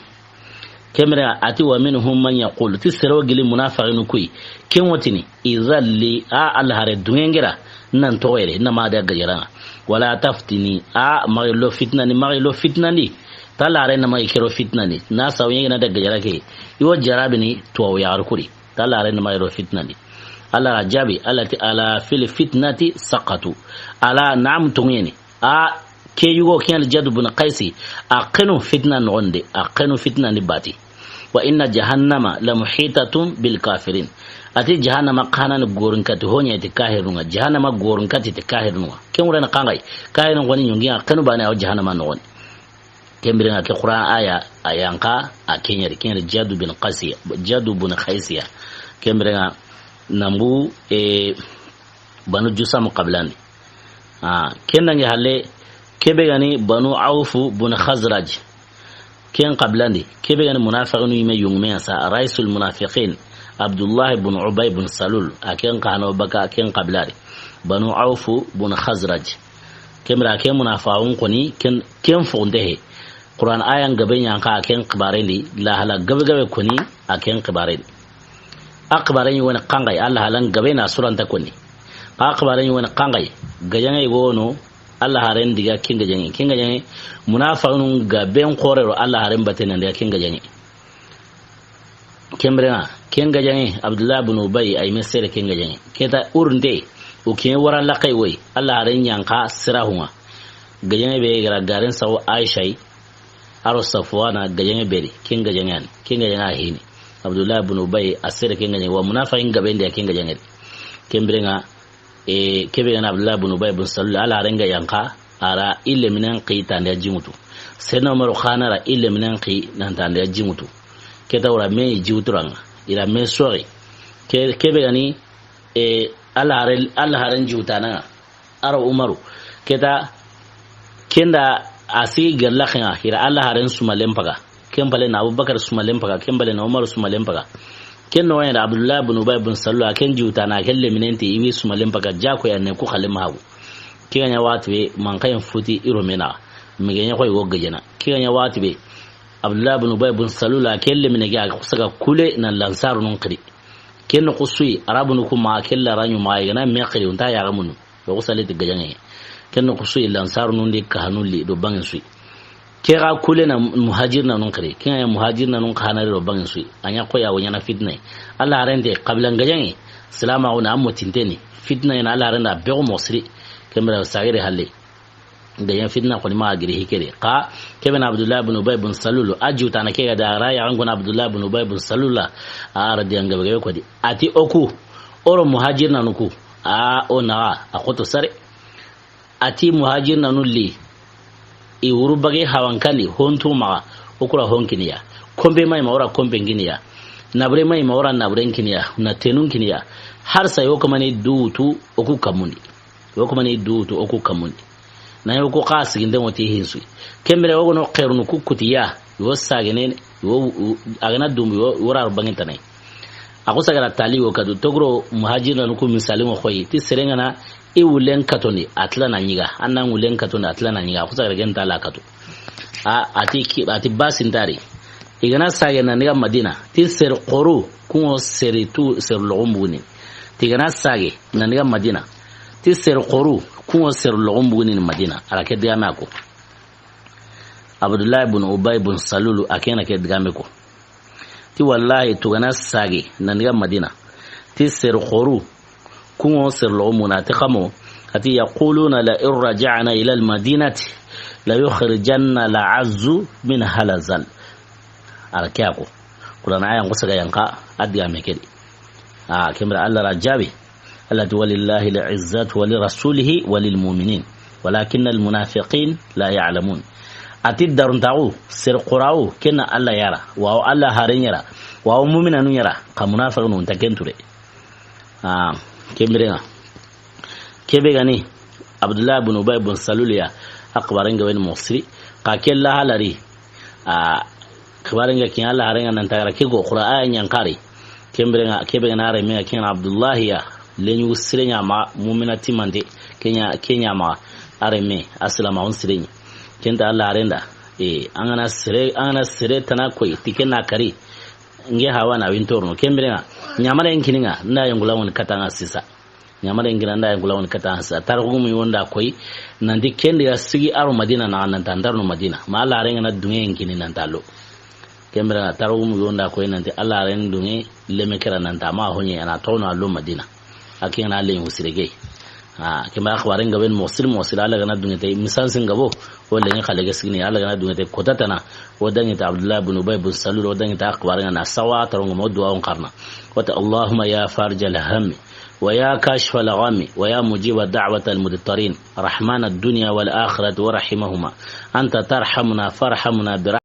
Kemre ati, "Wa minhum man yaqulu," ti sero gili munafiqinu kuyi. Ken wotini, "Idhan li," a Alla hare dungengira, nan toxo yere, na ma da gajaranga. "Wa la taftini," a maxi lo fitnani, maxi lo fitnandi. Ta laren na maxi kero fitnandi. Na sawu yegena da gajara ke. Iwo jarabini tuwawu yaxar kuri. Ta laren na maxi lo fitnandi. Alla ra jabi, Alla ti, "Ala fil fitnati saqatu." Ala nam tungeni. A ke yugo ken Jaddu bun Qaisi. A xenu fitna noxonde. A xenu fitnandi bati. "Wa inna jahannama la muhitatun bil kafirin." Ati jahannama xanani gorin kati honya ti kahirunga. Jahannama gorin kati ti kahirunga. Ken wurana kangai. Kahirun koni yungi a xenu bane aw jahannama noxoni. Kembirenga ke Qur'an aya, ayanka, a kenyari, kenyari Jaddu bin Qasiya, Jaddu bin Qaisiya. Kembirenga nambu, e, Banu Jusam qabilandi. A, ken dangi halle, kebe gani Banu Awfu bin Khazraj. Ken qabilandi, kebe gani munafiqinu yime yungume sa, raisul munafiqin, Abdullah bin Ubay bin Salul, a ken kano baka, ken qabilari. Banu Awfu bin Khazraj. Kemra ke munafiqun koni, ken, ken fonde he. Qur'an ayan gabe ɲanka a ken xibarendi, lahala gabe gabe koni a ken xibarendi. A xibaren yi woni kangai, Alla halan gabe na suranta koni. A xibaren yi woni kangai, gajange wono, Alla haren diga ken gajange, ken gajange, munafiqun gaben xorero, Alla haren batenan diga ken gajange. Kembrena, ken gajange, Abdullah bin Ubay, ay mesere ken gajange. Keta urnde, o ken wara laqay woy, Alla haren ɲanka sirahunga. Gajange be gara garen sawo Aisha yi, aro Safwana gajange beri, ken gajange an, ken gajange a hini. Abdullah bin Ubay a sere ken gajange, wa munafiqin gaben de ken gajange. Kembrena, e, kebe gana Abdullah bin Ubay bin Salul, Alla renga yanka, ara ille minen qi tande a jimutu. Sena Umaru xanara ille minen qi nan tande a jimutu. Keta wura me jiwuturanga, ira me sori. Ke, kebe gani, e, Alla haren, Alla haren jiwutana. Aro Umaru. Keta, kenda a sigi gerla xenga, ira Alla haren sumalen paga. Ken pale na Abubakar sumalen paga, ken pale na Umaru sumalen paga. Ken no wayna Abdullah bin Ubay bin Salul, a ken jiwutana, a ken leminenti, iwi sumalen paga, jako ya ne ku xale mahagu. Ke ganya wati be, man kayen futi iro mena. Mege nya koy wo gejena. Ke ganya wati be, Abdullah bin Ubay bin Salul, a ken lemine ga kusaga kule na lansaru nun qiri. Ken no kusuyi, Arabu nu kuma, ken la ranyu ma, igana me qiri, unta ya gamunu. Wo xusale ti gajange. Ken no kusu illa ansaru nun di kahanu li do bangin sui. Ke ga kule na muhajir na nun kare. Ke ga muhajir na nun kahana do bangin sui. Anya ko ya wanya na fitna. Alla harente qabila gajange. Salama wona ammo tinteni. Fitna ina Alla harenda be go mosri. Kembra sagere halle. Gajan fitna ko ni ma giri hikere. Ka kebe na Abdullah ibn Ubay ibn Salul. Aju tana ke ga da ra ya ngon Abdullah ibn Ubay ibn Salul. A radiyan gabe gabe ko di. Ati oku. Oro muhajir na nuku. A, o naxa, a xoto sare. Ati muhajir nanu li. I wuru bage hawankani, hontu maxa, o kura hon kiniya. Kombe mai ma ora kombe kiniya. Nabre mai ma ora nabren kiniya. Na tenun kiniya. Har sa yo kamani dutu oku kamundi. Yo kamani dutu oku kamundi. Na yo ko xa siginde ŋo ti hinsui. Kembere o gono xerunu ku kutiya. Yo sagene, yo, yo, agana dumbu yo, yo ra bangin tanai. A ko sagara tali wo kadu togro muhajir nanu ku misali ŋo xoyi ti serengana i wulen katondi atla na nyiga anna wulen katondi atla na nyiga a ko sagara gen tala katu. A ati ki ati basintari igana sage na niga Madina ti ser qoru kungo seri tu ser logumbuni ti gana sage na niga Madina ti ser qoru kungo ser logumbuni Madina ara ke diga mako. Abdullahi bun Ubay bun Salulu, a ke na ke digame ko. Ti wallahi, tugana sage, nan diga Madina. Ti sere xoru, kuŋo sere loxo muna, ti xamo, a ti, "Yaquluna la in raja'na ila al-madinati la yukhrijanna al-a'azzu minha al-azall." Ara ke a ko. Qur'an aya ŋo saga yanqa, a digame ke di. A, ken bire Allah ra jaabi. Allah ti, "Walillahi al-izzatu wa li rasulihi wa lil mu'minin, walakinna al-munafiqin la ya'lamun." A ti daruntaxu, sere xoraxu, ken na Allah ya ra, wa wo Allah haren ya ra, wa wo mu'minanu ya ra, xa munafiqinu nta ken ture. A, ken bire ŋa. Kebe gani, Abdullah bin Ubay bin Salul ya, a xibaaren ga wene moxo siri, xa ke la halari, a, xibaaren ga kiɲa Allah haren ŋa nan ta gara ke go Qur'an aya ɲankari. Ken bire ŋa, kebe gani a renme ŋa ken Abdullah ya, leɲugu sire ɲa ma, mu'mina timante, ke ɲa, ke ɲa ma, a renme, aslama on sire ɲi. Ken ta Allah haren da, e, an ga na sere, an ga na sere tana koy, ti ken na kari, nge hawa na win torno. Ken bire ŋa, ɲamare n kini ŋa, nda yengula woni kata ŋa sisa. Ɲamare n kini ŋa, nda yengula woni kata ŋa sisa. Tarixu mu yonda koy, nanti ken di ga sigi a ro Madina na, nan ta ndarno Madina. Ma Allah haren ŋa na duŋe n kini nan ta lo. Ken bire ŋa tarixu mu yonda koy, nanti Allah haren duŋe leme ke ra nan ta ma hoɲe, a na toxo no a lo Madina. A ke ŋa na leɲugu sire ke. A, ken bire xibaaren ga wene moxo siri, moxo siri, Allah ga na duŋe te, misan sin gabo, o leɲi xale ga sigini, Allah ga na duŋe te kota tana, o daŋi ta Abdullah bin Ubay bin Salul, o daŋi ta xibaaren ŋa na sawa, tarongo mo duwa on xarana. O ta, "Allahumma ya farijal hammi, wa ya kashifal ghammi, wa ya mujiba da'watal mudtarin, rahmana dunya wal akhirati wa rahimahuma, anta tarhamuna farhamna bi